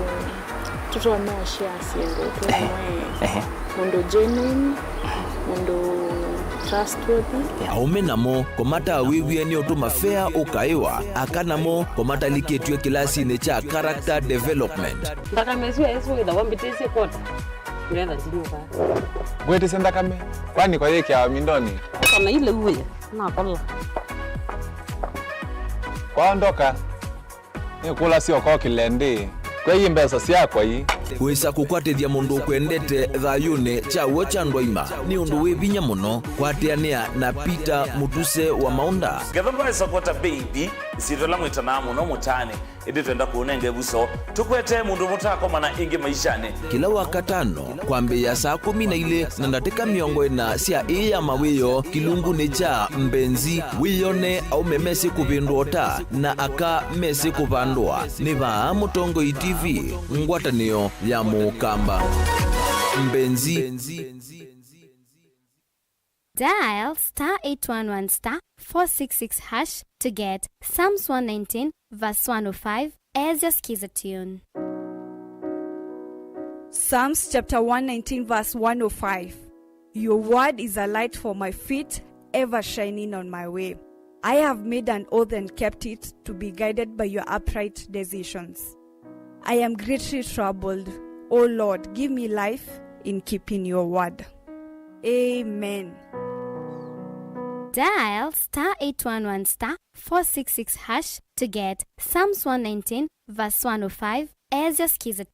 tũtonya ũshare syĩndũ twĩ hamwe. Ehe. Mũndũ genuine, mũndũ trustworthy. Aũme namo kũmatawĩw'e nĩ ũtũma fea ũkaĩwa, aka namo kũmatalikĩtw'e kĩlasinĩ kya character development. Nthakame ĩsu yaĩsĩ wĩthawa mbĩtĩsye kwota, ngetha ndinyuka. Ngwĩtĩsye nthakame, kwani kwa yĩkĩawa mindonĩ? Kana ile uwe, nakola. Kwaondoka. Nĩkũlasya ũkokĩle ndĩ, kwei mbesa syakwa ii. Wĩsa kũkwatĩthya mũndũ ũkwendete thayũnĩ kya w'o kya ndwaima nĩ ũndũ wĩ vinya mũno. Kwatĩanĩa na Peter Mũtuse wa Maũnda. Ngetha ndwaĩsa kwota baby, ĩsyĩtwa ĩla mwĩtanaa mũno mũtaanĩ, ĩndĩ twenda kũũnenga ĩvuso. Tũkwetee mũndũ mũtaakomana ĩngĩ maishanĩ. Kĩla Wakatano, kwambĩĩa saa kũmi na ilĩ na ndatĩka mĩongo ĩna sya ĩĩ ya mawĩoo, kĩlungunĩ kya Mbenzi, wĩyone aũme mesĩ kũvĩndũa ũta na aka mesĩ kũvandũa. Nĩ vaa Mũtongoi T V, ngwatanĩo ya Mũkamba. Mbenzi. Dial star eight one one star four six six hash to get Psalms one nineteen verse one oh five as your Skiza tune. Psalms chapter one nineteen verse one oh five. Your word is a light for my feet, ever shining on my way. I have made an oath and kept it, to be guided by your upright decisions. I am greatly troubled. O Lord, give me life in keeping your word. Amen. Dial star eight one one star four six six hash to get Psalms one nineteen verse one oh five as your Skiza.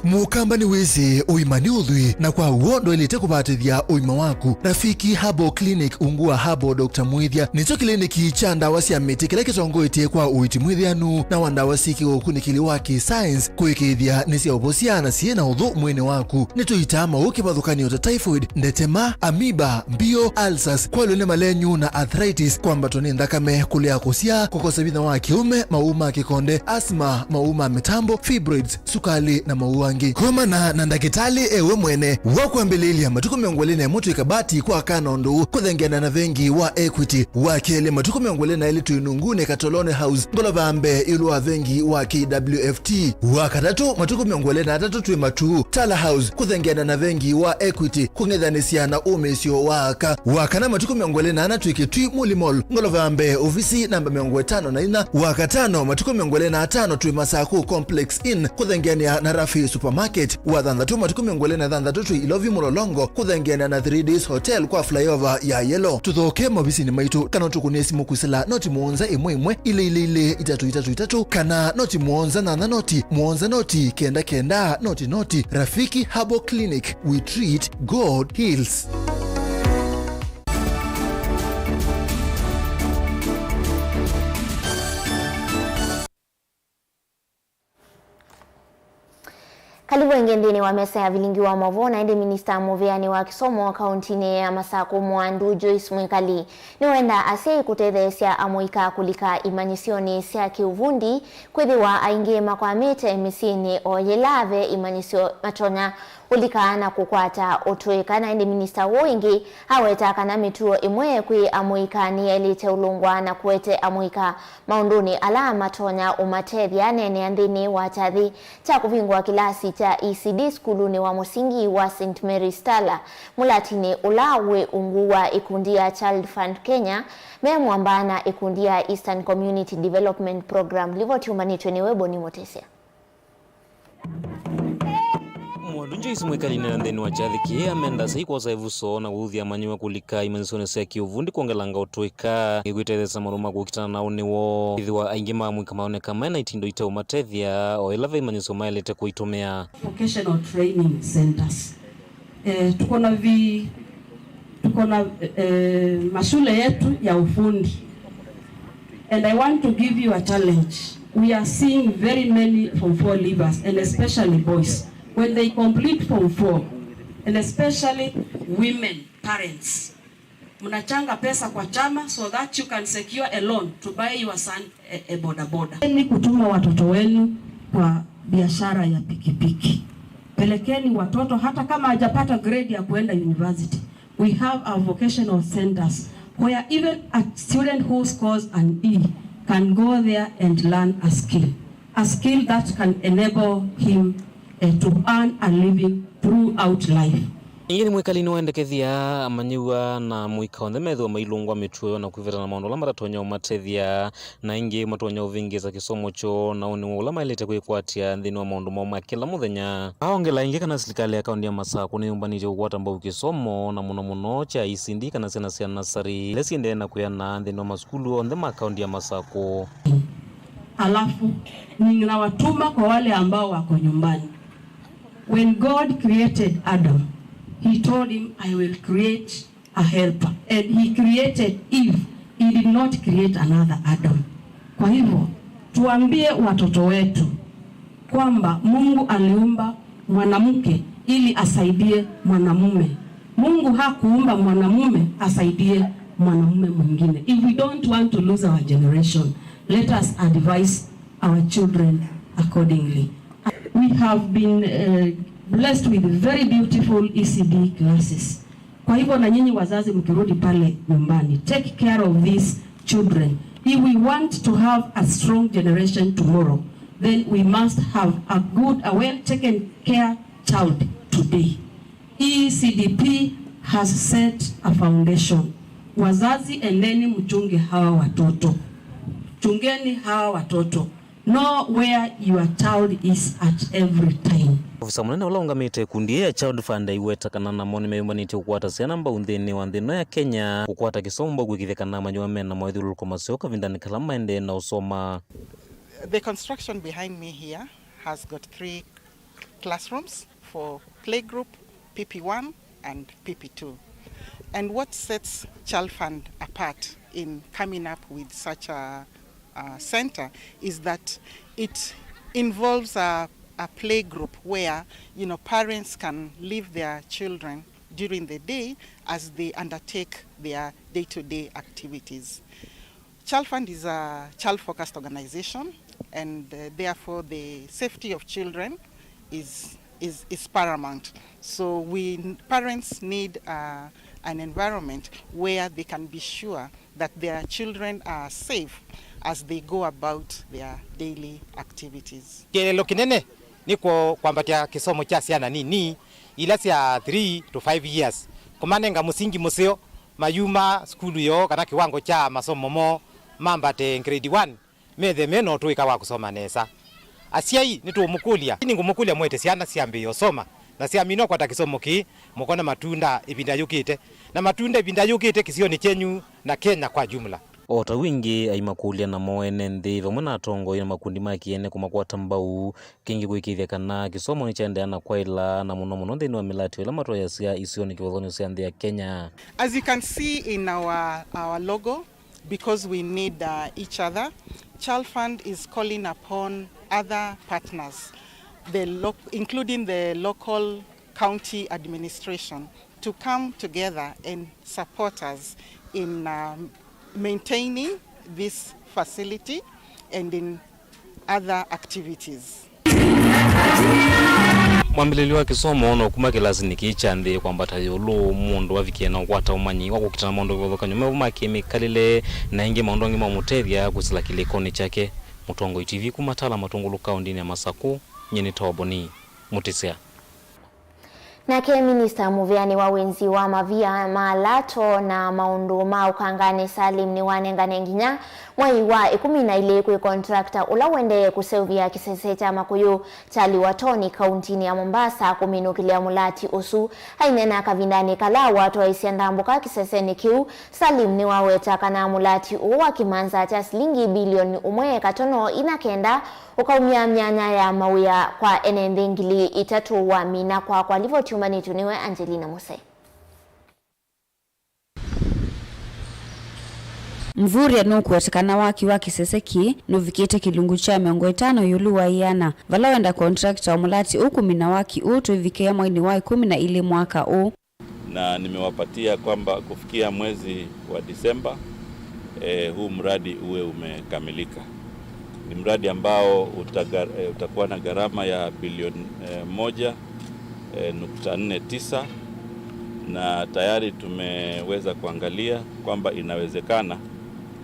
Mũkamba nĩwĩsĩ ũima nĩ ũthwii, na kwa w'o ndwaĩlĩte kũvatĩthya ũima waku. Rafiki Herbal Clinic ungu wa Herbal Doctor Mwĩthya nĩkyo kĩliniki kya ndawa sya mĩtĩ kĩla kĩtongoetye kwa ũiiti mwĩthĩanu na wa ndawa syĩ kĩũkunĩkĩli wa kĩ-science kũĩkĩĩthya nĩsyaũvosya na syĩ na ũthũ mwĩĩnĩ waku. Nĩtũitaa maũũ kĩvathũkany'o ta typhoid, ndetema, amoeba, mbio, ulcers, kwalw'a nĩ malenyu na arthritis, kwambatwa nĩ nthakame, kũlea kũsyaa, kũkosa vinya wa kĩũme, maũũ ma kĩkonde, asthma, maũũ ma mĩtambo, fibroids, sukali, na maũũ angĩ. Komana na ndakĩtalĩ e we mwene. Wa kwambĩlĩĩlya, matukũ mĩongo ĩlĩ na ĩmwe twĩ Kabati kwa kana ũndũ ũũ kũthengeana na vengi wa Equity. Wa kelĩ, matukũ mĩongo ĩlĩ na elĩ twĩ Nungunĩ Katoloni House, ngolova mbee ĩũlũ wa vengi wa K W F T. Wa katatũ, matukũ mĩongo ĩlĩ na atatũ twĩ Matuu, Tala House, kũthengeana na vengi wa Equity, kũng'ethanĩsya na ũmĩĩsyo wa aka. Wa kana, matukũ mĩongo ĩlĩ na ana twĩ Kĩtui, Muli Mall, ngolova mbee, ovisi namba mĩongo ĩtano na inya. Wa katano, matukũ mĩongo ĩlĩ na atano twĩ Masaku Complex Inn, kũthengeanĩa na Rafi Supermarket. Wa thanthatũ, matukũ mĩongo ĩlĩ na thanthatũ twĩ Ilovi Mlolongo, kũthengeanĩa na Three Days Hotel kwa flyover ya Yellow. Tũthoke maovisinĩ maitũ, kana ũtũkũnĩe simũ kwĩsĩla noti mũonza ĩmwe ĩmwe, ilĩ ilĩ ilĩ, itatũ itatũ itatũ, kana noti mũonza nyanya noti, mũonza noti, kenda kenda, noti noti. Rafiki Herbal Clinic, we treat, God heals. Karibu ĩngĩ nthĩnĩ wa mesa ya vilingi wa maũvoo. Na ĩndĩ minista mũvĩanĩ wa kĩsomo kauntinĩ ya Masakũ Mwandu Joyce Mwikali nĩwenda asyai kũtetheesya amũika kũlika imanyĩsyonĩ sya kĩũvundi, kwĩthĩwa aingĩ makwamĩte mĩsyĩnĩ o yĩla ve imanyĩsyo matonya ũlika na kũkwata ũtũĩka. Na ĩndĩ minista ũũ ĩngĩ aweta kana mĩtuo ĩmwe kwĩ amũika nĩyaĩlĩte ũlũngwa na kũete amũika maũndũnĩ ala matonya ũmatethya. Aneenea nthĩnĩ wa kyathĩ kya kũvingũa kĩlasi kya E C D sukulunĩ wa mũsingi wa Saint Mary's Tala, mũlatinĩ ũla wĩ ungu wa ĩkundi ya Child Fund Kenya, me mwamba na ĩkundi ya Eastern Community Development Program. Livoti ũmbanĩtwe nĩwe Boni Mũtesya. Mwandu Joyce Mwikali na nthĩnĩ wa kyathĩ kĩĩ amenda asyai kwosa ĩvuso na kũthuthya amanyĩw'a kũlika imanyĩsyonĩ sya kĩũvundi kwongelanga ũtũĩka, kwĩtetheesya maũndũ ma kũkitana na ũnĩ woo. Ĩthĩwa aingĩ ma amũika maoneka maĩ na itindo itaũmatethya, o ĩla ve imanyĩsyo maĩlĩte kũitũmĩa. Vocational training centers. Eh, tuko na vi-, tuko na, eh, mashule yetu ya ufundi. And I want to give you a challenge. We are seeing very many form four leavers, and especially boys. When they complete form four, and especially women parents, mnachanga pesa kwa chama so that you can secure a loan to buy your son a, a boda boda. Ni kutuma watoto wenu kwa biashara ya pikipiki. Pelekeni watoto, hata kama hajapata grade ya kuenda university. We have our vocational centers where even a student who scores an E can go there and learn a skill, a skill that can enable him, eh, to earn a living throughout life. Ĩngĩ nĩ Mwikali nĩwendekethya amanyĩw'a na amũika onthe methĩwa mailũngwa mĩtuo yoo na kwĩveta na maũndũ ala matatonya ũmatethya, na ĩngĩ matonya ũvĩngĩĩsa kĩsomo kyoo na ũnĩ woo ũla maĩlĩte kwĩkwatya nthĩnĩ wa maũndũ moo ma kĩla mũthenya. Aongela ĩngĩ kana silikalĩ ya kaũntĩ ya Masakũ nĩyũmbanĩtye kũkwata mbau kĩsomo, na mũno mũno kya E C D kana syana sya nasarĩ, ila siendee na kwĩana nthĩnĩ wa masukulu onthe ma kaũntĩ ya Masakũ. Alafu ninawatuma kwa wale ambao wako nyumbani. When God created Adam, he told him, "I will create a helper." And he created Eve. He did not create another Adam. Kwa hivyo, tuambie watoto wetu kwamba Mungu aliumba mwanamke ili asaidie mwanamume. Mungu hakuumba mwanamume asaidie mwanamume mwingine. If we don't want to lose our generation, let us advise our children accordingly. We have been, uh, blessed with very beautiful E C D classes. Kwa hivyo, na nyinyi wazazi mkirudi pale nyumbani, take care of these children. If we want to have a strong generation tomorrow, then we must have a good, a well taken care child today. E C D P has set a foundation. Wazazi, endeni mchunge hawa watoto. Chungeni hawa watoto. Know where your child is at every time. Ofisa mũnene ũla ũngamĩte ĩkundi yĩĩ ya Child Fund aiweta kana namo nĩmeyũmbanĩtye kũkwata syana mbau nthĩnĩ wa nthĩ ĩno ya Kenya, kũkwata kĩsomo mbau kwĩkĩthya kana amanyĩw'a mena mawĩthyũlũlũko maseo kavindanĩ kala maendee na ũsoma. The construction behind me here has got three, classrooms for playgroup, P P one and P P two. And what sets Child Fund apart in coming up with such a, a center is that it involves a, a playgroup where, you know, parents can leave their children during the day as they undertake their day-to-day activities. Child Fund is a child-focused organization, and, uh, therefore the safety of children is, is, is paramount. So we, parents need, uh, an environment where they can be sure that their children are safe as they go about their daily activities. Kĩeleelo kĩnene nĩ kũ-, kwambatya kĩsomo kya syana nini ila sya three to five years, kũmanenga mũsingi mũseo mayuma sukulu yoo kana kĩwango kya masomo moo mambate grade one, methe me na ũtũĩka wa kũsoma nesa. Asyai nĩtũũmũkũlya, nĩngũmũkũlya mũete syana syambĩĩe ũsoma, na syaminwa kwata kĩsomo kĩĩ, mũkona matunda ĩvinda yũkĩte, na matunda ĩvinda yũkĩte kĩsionĩ kyenyu na Kenya kwa jumla. O ta wingĩ aimakũlya namo ene nthĩ vamwe na atongoi na makundi ma kĩene kũmakwata mbau, kĩngĩ kũĩkĩĩthya kana kĩsomo nĩkyaendeea na kwaĩla, na mũno mũno nthĩnĩ wa mĩlatyo ĩla matwaĩasya isionĩ kĩvathũkany'o sya nthĩ ya Kenya. As you can see in our, our logo, because we need, uh, each other, Child Fund is calling upon other partners, the lo-, including the local county administration, to come together and support us in, um, maintaining this facility and in other activities. Mwambĩlĩlyo wa kĩsomo no kuma kĩlasinĩ kĩĩ kya nthĩ kwambata ĩũlũ, mũndũ avikie na ũkwata ũmanyi wa kũkitana maũndũ kĩvathũkany'o mevo ma kĩmĩkalĩle na ĩngĩ maũndũ angĩ ma ũmũtethya kwĩsĩla kĩlĩkonĩ kyake. Mũtongoi T V kuma Tala Matũngũlũ kaũndĩnĩ ya Masakũ, nyie nĩ Toboni Mũtĩsya. Nake minista mũvĩanĩ wa wĩnzi wa mavia ma lato na maũndũ ma ũkanganĩ Salim nĩwanengane nginya mwei wa ĩkũmi na ilĩ kwĩ contractor ũla ũendee kũseũvya kĩsese kya makũyũ kya Liwatoni kauntinĩ ya Mombasa kũminũkĩlya mũlati ũsu. Aineena kavindanĩ kala watwaĩsya ndambũka kĩsesenĩ kĩu, Salim nĩwaweta kana mũlati ũũ wa kĩmanza kya silingi bilioni ũmwe katono inya kenda ũkaumya myanya ya mawĩa kwa ene nthĩ ngili itatũ wamina kwakwa. Livoti yumanĩtw'e nĩwe Angelina Muse. Mvurya nũkũweta kana waki wa kĩsese kĩĩ nũvikĩte kĩlungu kya mĩongo ĩtano ĩũlũ wa ĩana, vala wenda contractor wa mũlati ũũ kũmina waki ũũ twĩvikĩa mweinĩ wa ĩkũmi na ilĩ mwaka ũũ. Na nimewapatia kwamba kufikia mwezi wa Disemba, eh, huu mradi uwe umekamilika. Ni mradi ambao utaga-, eh, utakuwa na gharama ya bilioni, eh, moja, eh, nukta nne tisa, na tayari tumeweza kuangalia kwamba inawezekana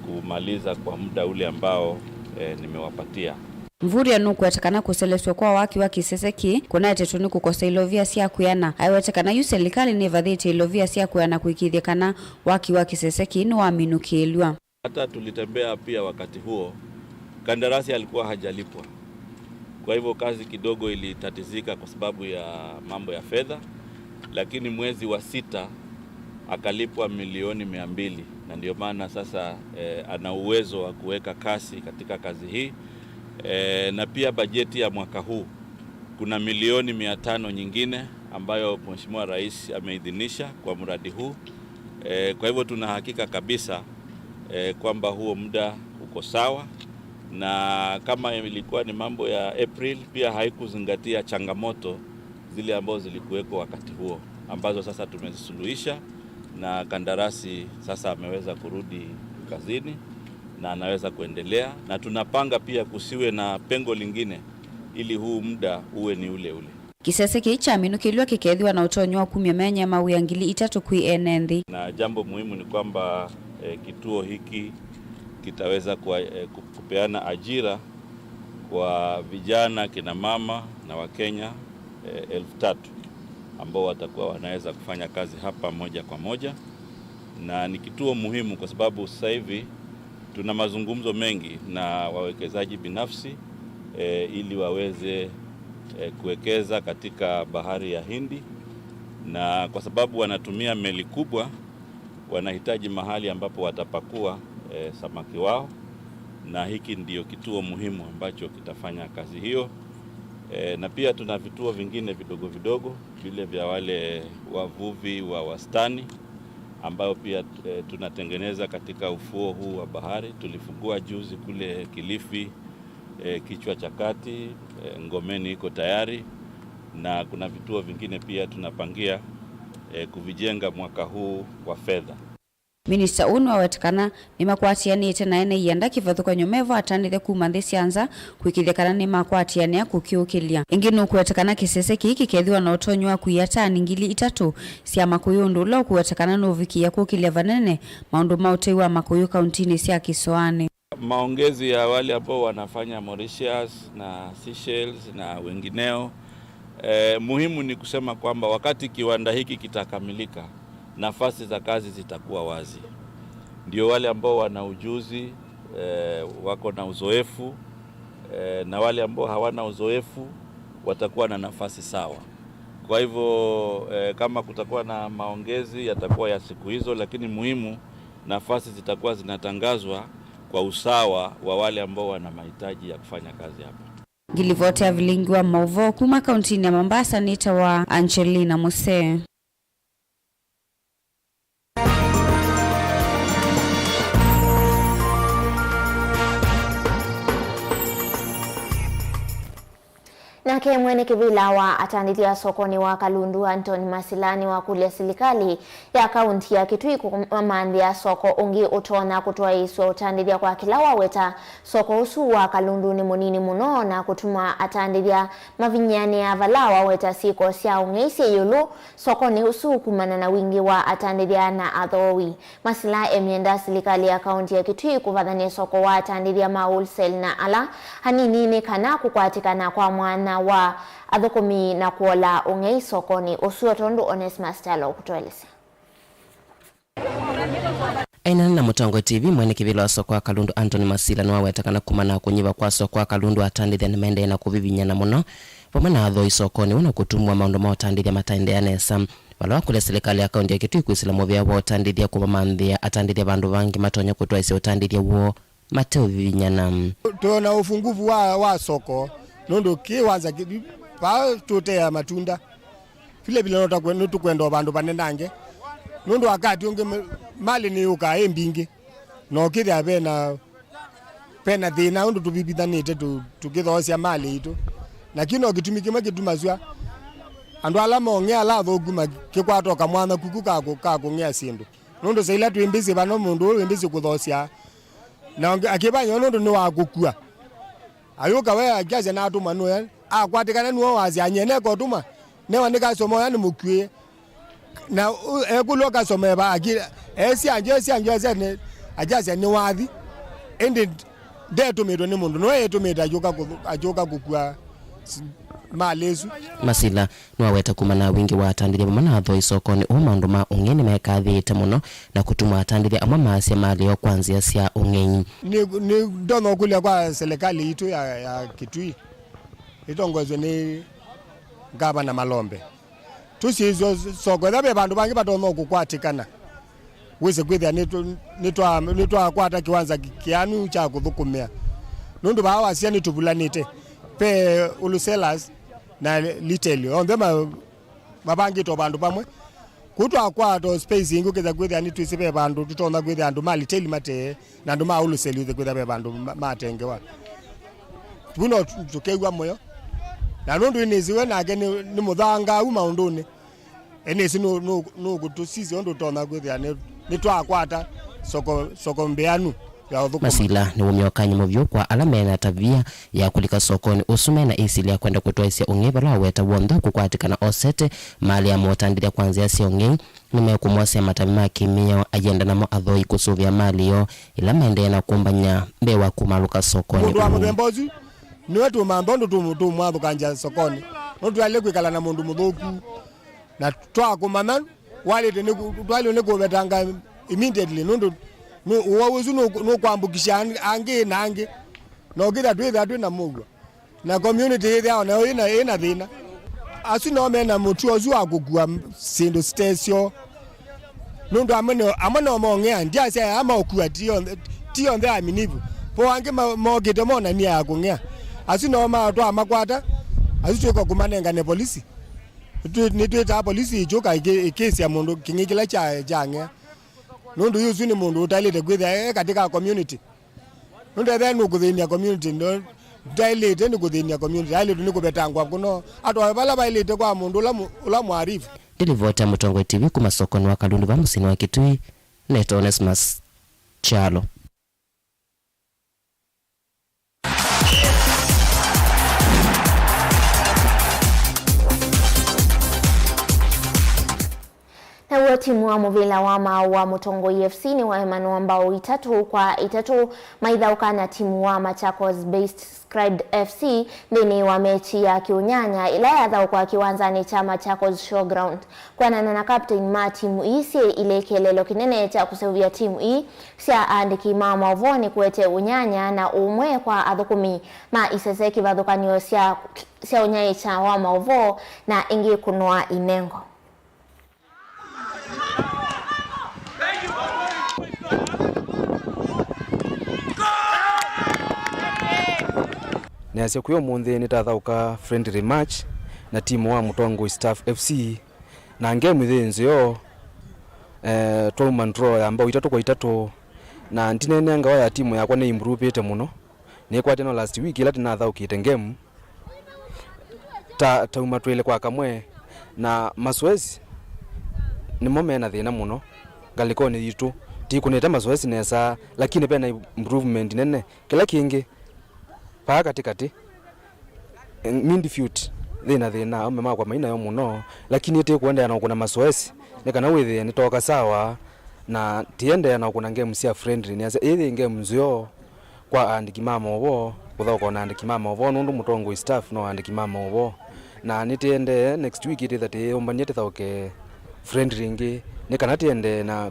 kumaliza kwa muda ule ambao, eh, nimewapatia. Mvurya nũkweta kana kũselesw'a kwa waki wa kĩsese kĩĩ kũnaetetwe nĩ kũkosa ilovia sya kwĩana. Aiweta kana yu selikalĩ nĩvathĩtye ilovia sya kwĩana kũĩkĩĩthya kana waki wa kĩsese kĩĩ nĩwaminũkĩĩlw'a. Hata tulitembea pia wakati huo, kandarasi alikuwa hajalipwa. Kwa hivyo kazi kidogo ilitatizika kwa sababu ya mambo ya fedha, lakini mwezi wa sita akalipwa milioni mia mbili, na ndio maana sasa, eh, ana uwezo wa kuweka kasi katika kazi hii. Eh, na pia bajeti ya mwaka huu kuna milioni mia tano nyingine ambayo Mheshimiwa Rais ameidhinisha kwa mradi huu. Eh, kwa hivyo tuna hakika kabisa, eh, kwamba huo muda uko sawa, na kama ilikuwa ni mambo ya April, pia haikuzingatia changamoto zile ambazo zilikuweko wakati huo, ambazo sasa tumezisuluhisha, na kandarasi sasa ameweza kurudi kazini na anaweza kuendelea, na tunapanga pia kusiwe na pengo lingine ili huu muda uwe ni ule ule. Kĩsese kĩĩ kyaminũkĩlw'a kĩkethĩwa na ũtonyi wa kumya myanya ya mawĩa ngili itatũ kwĩ ene nthĩ. Na jambo muhimu ni kwamba, eh, kituo hiki kitaweza kwa, eh, ku-, kupeana ajira kwa vijana, kina mama na Wakenya, eh, elfu tatu ambao watakuwa wanaweza kufanya kazi hapa moja kwa moja, na ni kituo muhimu kwa sababu sasa hivi tuna mazungumzo mengi na wawekezaji binafsi, eh, ili waweze, eh, kuwekeza katika bahari ya Hindi, na kwa sababu wanatumia meli kubwa, wanahitaji mahali ambapo watapakua, eh, samaki wao, na hiki ndio kituo muhimu ambacho kitafanya kazi hiyo. E, na pia tuna vituo vingine vidogo vidogo, vile vya wale wavuvi wa wastani, ambao pia, e, tunatengeneza katika ufuo huu wa bahari. Tulifungua juzi kule Kilifi, e, Kichwa cha Kati, e, Ngomeni iko tayari, na kuna vituo vingine pia tunapangia, e, kuvijenga mwaka huu wa fedha. Minista ũũ nĩwaweta kana nĩmakwatĩanĩte na ene ianda kĩvathũkany'o mevo atandĩthya kuma nthĩ sya nza kũĩkĩĩthya kana nĩmakwatĩanĩa kũkĩũkĩlya. Ĩngĩ nũkũweta kana kĩsese kĩĩ kĩkethĩwa na ũtonyi wa kuia tani ngili itatũ sya makũyũ, ũndũ ũla ũkũweta kana nũvikĩĩa kũkĩlya vanene maũndũ ma ũtei wa makũyũ kauntinĩ sya kĩsoanĩ. Maongezi ya wale ambao wanafanya Mauritius na Seychelles na wengineo, eh, muhimu ni kusema kwamba wakati kiwanda hiki kitakamilika, nafasi za kazi zitakuwa wazi. Ndio wale ambao wana ujuzi, eh, wako na uzoefu, eh, na wale ambao hawana uzoefu watakuwa na nafasi sawa. Kwa hivyo, eh, kama kutakuwa na maongezi, yatakuwa ya siku hizo, lakini muhimu, nafasi zitakuwa zinatangazwa kwa usawa wa wale ambao wana mahitaji ya kufanya kazi hapa. Ngilivoti ya vilingi wa mauvoo kuma kauntinĩ ya Mombasa nĩtawa Angelina Musee. Nake mwene kĩvĩla wa atandĩthya sokonĩ wa Kalundu, Anthony Masila, nĩwakũlya silikalĩ ya kaunti ya Kitui kũmamanthĩa soko ũngĩ ũtonya kũtwaĩĩsw'a ũtandĩthya kwa kĩla waweta soko ũsu wa Kalundu nĩ mũnini mũno na kũtuma atandĩthya mavinyĩanĩa vala waweta syĩko sya ũng'ei syĩ ĩũlũ sokonĩ ũsu kumana na wingĩ wa atandĩthya na athooi. Masila emyenda silikalĩ ya kaunti ya Kitui kũvathany'a soko wa atandĩthya ma wholesale na ala anini nĩ kana kũkwatĩkana kwa mwanya wa athũkũmi na kũola ũng'ei sokonĩ ũsu, o tondũ Onesmus Kyalo ũkũtũelesya. Ainena na Mũtongoi T V, mwene kĩvĩla wa soko wa Kalundu Anthony Masila nĩwaweta kana kumana na kũnyiva kwa soko wa Kalundu, atandĩthya nĩmaendee na kũvivinyana mũno vamwe na athooi sokonĩ ũu na kũtumwa maũndũ ma ũtandĩthya mataendeea nesa. Vala wakũlya silikalĩ ya kaunti ya Kitui kwĩsĩla mũvea wa ũtandĩthya kũmamanthĩa atandĩthya vandũ vangĩ matonya kũtwaĩsya ũtandĩthya woo mateũvivinyana. Twĩona ũfunguvu wa, wa soko, nũndũ kĩ wanza kĩ-, vaa tũtea matunda. Vile vile no takwe-, nĩtũkwenda o vandũ vanenange. Nũndũ wakati ũngĩ ma-, malĩ nĩyũkaa ĩ mbingĩ. Na ũkĩthĩa vena, vena thĩna ũndũ tũvivithanĩte tũ-, tũkĩthoosya malĩ itũ. Na kĩu no kĩtumi kĩmwe kĩtumasw'a andũ ala mong'ea ala athũku makĩkwata o kamwanya kuku ka kũ-, ka kũng'ea syĩndũ. Nũndũ saa ila twĩ mbĩsĩ vano mũndũ ũyũ wĩ mbĩsĩ kũthoosya. Na ũngĩ akĩvanywa nũndũ nĩ wa kũkua. Ayũka we akyasya natũmwa nũya, akwatĩkana nĩwe wasya, "Nyie nekotũmwa, newa nĩ customer ũya nĩmũkuĩe." Na ũ-, ekũlwa customer eva, aki-, esya njo, esya njo, esya nĩ, akyasya nĩ wathi. Ĩndĩ ndetũmĩtwe nĩ mũndũ, nĩwe ĩtũmĩte ayũka kũthũ-, ayũka kũkua s-, malĩ ĩsu. Masila nĩwaweta kumana na wingĩ wa atandĩthya vamwe na athooi sokonĩ ũũ maũndũ ma ũng'ei nĩmekathĩĩte mũno na kũtuma atandĩthya amwe maasya malĩ yoo kwa nzĩa sya ũng'ei. Nĩ, nĩ ndonya ũkũlya kwa silikalĩ itũ ya, ya Kitui ĩtongoeswe nĩ Ngavana Malombe. Tũsyĩĩswe soko, ethĩwa ve vandũ vangĩ vatonya kũkwatĩkana, wĩse kwĩthĩa nĩtũ-, nĩtwa-, nĩtwakwata kĩwanza kĩ-, kĩanu kya kũthũkũmĩa. Nũndũ vaa wasya nĩtũvulanĩte. Ve wholesalers na retail, onthe ma-, mavangĩtwe o vandũ vamwe. Kũu twakwata o space ĩngĩ, ũkĩsa kwĩthĩa nĩtwĩsĩ ve vandũ tũtonya kwĩthĩa andũ ma retail matee, na andũ ma wholesale ũkĩsa kwĩthĩa ve vandũ ma-, matengewa. Vu no tũ-, tũkew'a mũyo. Na nũndũ ĩnĩsĩ we nake nĩ, nĩ mũthangaau maũndũnĩ. Ĩnĩsĩ nũ-, nũ-, nũkũtũsisya ũndũ ũtonya kwĩthĩa nĩ, nĩtwakwata soko, soko mbĩanu ya ũthũkũma. Masila nĩwumya ũkany'o mũvyũ kwa ala mena tavia ya kũlika sokonĩ ũsu mena ĩsilĩ ya kwenda kũtwaĩsya ũng'ei vala waweta w'onthe ũkũkwatĩkana osete malĩ ya motandĩthya kwa nzĩa sya ũng'ei nĩmekũmwosea matavi ma kĩmĩao ayenda namo athoi kũsũvĩa malĩ yoo ĩla maendee na kũmbany'a mbee wa kumaalũka sokonĩ. Mũndũ wa ũũ mũthemba ũsu nĩwe tũmantha ũndũ tũ-, tũmwathũkangya sokonĩ. No twaĩle kwĩkala na mũndũ mũthũku. Na twakũmanya, walĩte nĩ kũ-, twaĩlwe nĩ kũvetanga immediately, nũndũ nũ-, ũwau ũsu nũ-, nũkwambũkisha ang-, angĩ na angĩ. Na ũkĩthĩa twĩthĩa twĩ na mũuo. Na community yĩthĩawa nayo ĩna, ĩna thĩna. Asu nao mena mũtuo ũsu wa kũkua m-, syĩndũ site syoo. Nũndũ amwe nĩ, amwe no mong'ea, ndyasya aya maũkua ti onthe, ti onthe aminivu. Po angĩ ma-, mokĩte monania ya kũng'ea. Asu nao ma-, twamakwata, Asu twĩka kũmanengane polisi. Nĩtwĩ-, nĩtwĩtaa polisi ĩkyũka ĩkĩ-, ĩkĩsya mũndũ kĩng'ĩ kĩla kya-, kyang'ea. Nũndũ yu ũsu nĩ mũndũ ũtaĩlĩte kwĩthĩa e katĩ ka community. Nũndũ ethĩa nũkũthĩnia community, ndo-, ndaĩlĩte nĩ kũthĩnia community, aĩlĩtwe nĩ kũvetangwa kũno. Atwawe vala vaĩlĩte kwa mũndũ ũla mũ-, ũla mũarifu. Ndĩ livoti ya Mũtongoi T V kuma sokonĩ wa Kalundu va mũsyĩnĩ wa Kitui, nĩtawa Onesmus Kyalo. Naw'o timu wa mũvĩla wa maaũ wa Mũtongoi F C nĩwaemanwa mbao itatũ kwa itatũ maithaũka na timu wa Machakos based Scribed F C nthĩnĩ wa mechi ya kĩũnyanya ĩla yathaũkwa kĩwanzanĩ kya Machakos Showground. Kwĩanana na captain ma timu ii syĩ ilĩ, kĩeleelo kĩnene kya kũseũvya timu ii sya aandĩki ma maũvoo nĩ kũete ũnyanya na ũũmwe kwa athũkũmi ma isese kĩvathũkany'o sya, sya ũnyaĩĩkya wa maũvoo na ĩngĩ kũnoa inengo. Nĩasya kwĩ ũmũnthĩ nĩtathaũka friendly match na timu wa Mũtongoi Staff F C, na ngemu yĩ nzeo, eh, twauma draw ya mbao itatũ kwa itatũ, na ndineenea ngawa ya timu yakwa nĩ improveĩte mũno. Nĩkwatya no last week ĩla tũnathaũkĩte ngemu, ta, tauma twĩlĩ kwa kamwe, na masoesi nĩmo mena thĩna mũno ngalĩkonĩ yitũ. Tĩkũnĩte masoesi nesa, lakini vena improvement nene. Kĩla kĩngĩ, vaa katĩkatĩ, midfield yĩna thĩna, aũme makwa mainayo mũno, lakini tĩkũendeea na ũkũna masoesi nĩ kana wĩthĩe nĩtooka sawa, na tĩendeea na ũkũna ngemu sya friendly. Nĩasya ĩĩ yĩ ngemu nzeo kwa aandĩki ma maũvoo, kũthaũka na aandĩki ma maũvoo, nũndũ Mũtongoi Staff no aandĩki ma maũvoo. Na nĩtĩendee next week ĩtĩtha tĩyĩyũmbany'a tĩthaũke friendly ĩngĩ, nĩ kana tĩendee na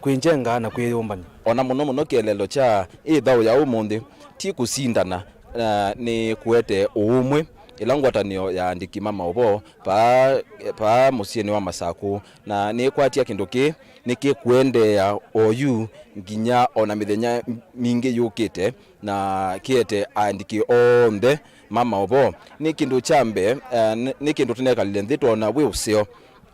kwĩnjenga na kwĩyũmbany'a. O na mũno mũno kĩeleelo kya ĩthaũ ya ũmũnthĩ ti kũsindana, na nĩ kũete ũũmwe. Ĩla ngwatanĩo ya aandĩki ma maũvoo paa, paa mũsyĩnĩ wa Masakũ, na nĩkwatya kĩndũ kĩĩ nĩkĩkũendeea oyu nginya o na mĩthenya mingĩ yũkĩte, na kĩete aandĩki onthe ma maũvoo. Nĩ kĩndũ kya mbee, eh, nĩ, nĩ kĩndũ tũnekalile nthĩ twona wĩ ũseo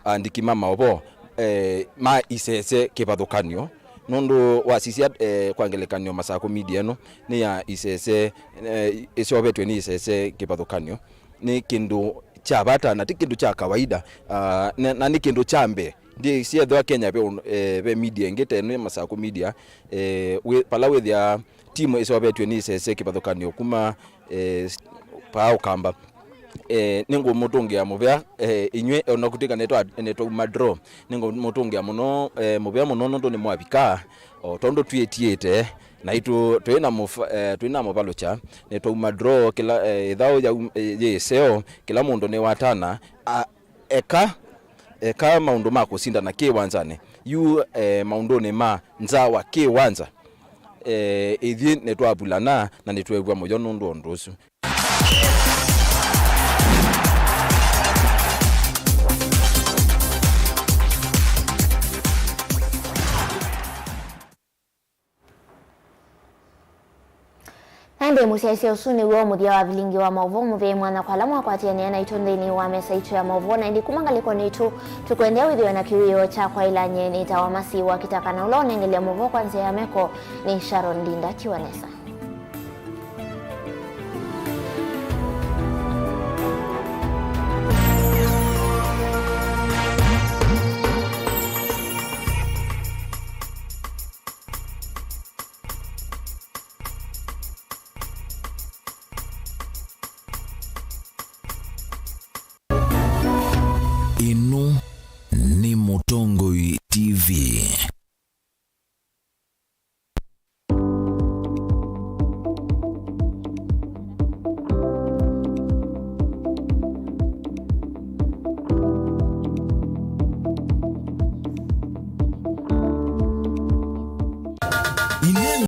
aandĩki ma maũvoo, eh, ma isese kĩvathũkany'o, nũndũ wasisya, eh, kwa ngelekany'o Masakũ Media ĩno nĩ ya isese, eh, ĩsyovetw'e nĩ isese kĩvathũkany'o. Nĩ kĩndũ kya vata na ti kĩndũ kya kawaida, ah, na, na nĩ kĩndũ kya mbee. Ndĩ syethĩwa Kenya ve, eh, ve media ĩngĩ ta ĩno ya Masakũ Media, eh, wĩ, vala wĩthĩa timu ĩsyovetw'e nĩ isese kĩvathũkany'o kuma, eh, paa Ũkamba. Eh, nĩngũmũtũngĩa mũvea, eh, inyw'ĩ, o na kũtw'ĩka nĩtwa-, nĩtwauma draw, nĩngũmũtũngĩa mũno, eh, mũvea mũno nũndũ nĩmwavika, o tondũ twĩtiĩte, naitũ twĩ na mũva-, eh, twĩ na mũvalũkya, nĩtwauma draw, kĩla, eh, ĩthaũ yau, eh, yĩ ĩseo, kĩla mũndũ nĩwatana, a, eka, eka maũndũ ma kũsindana kĩwanzanĩ. Yu, eh, maũndũnĩ ma nzawa kĩwanza, eh, ithyĩ nĩtwavulana na nĩtweew'a mũyo nũndũ wa ũndũ ũsu. Na ĩndĩ mũsyaĩĩsya ũsu nĩw'o mũthya wa vilingi wa maũvoo mũvea mwanya kwa ala mwakwatĩanĩa naitũ nthĩnĩ wa mesa itũ ya maũvoo. Na ĩndĩ kuma ngalĩkonĩ itũ, tũkũendeea wĩthĩwe na kĩwĩoo kya kwaĩlany'e nĩ ta wa masi wa kĩtaka na ũla ũnengelea maũvoo kwa nzĩa ya meko nĩ Sharon Ndinda Kiwanesa.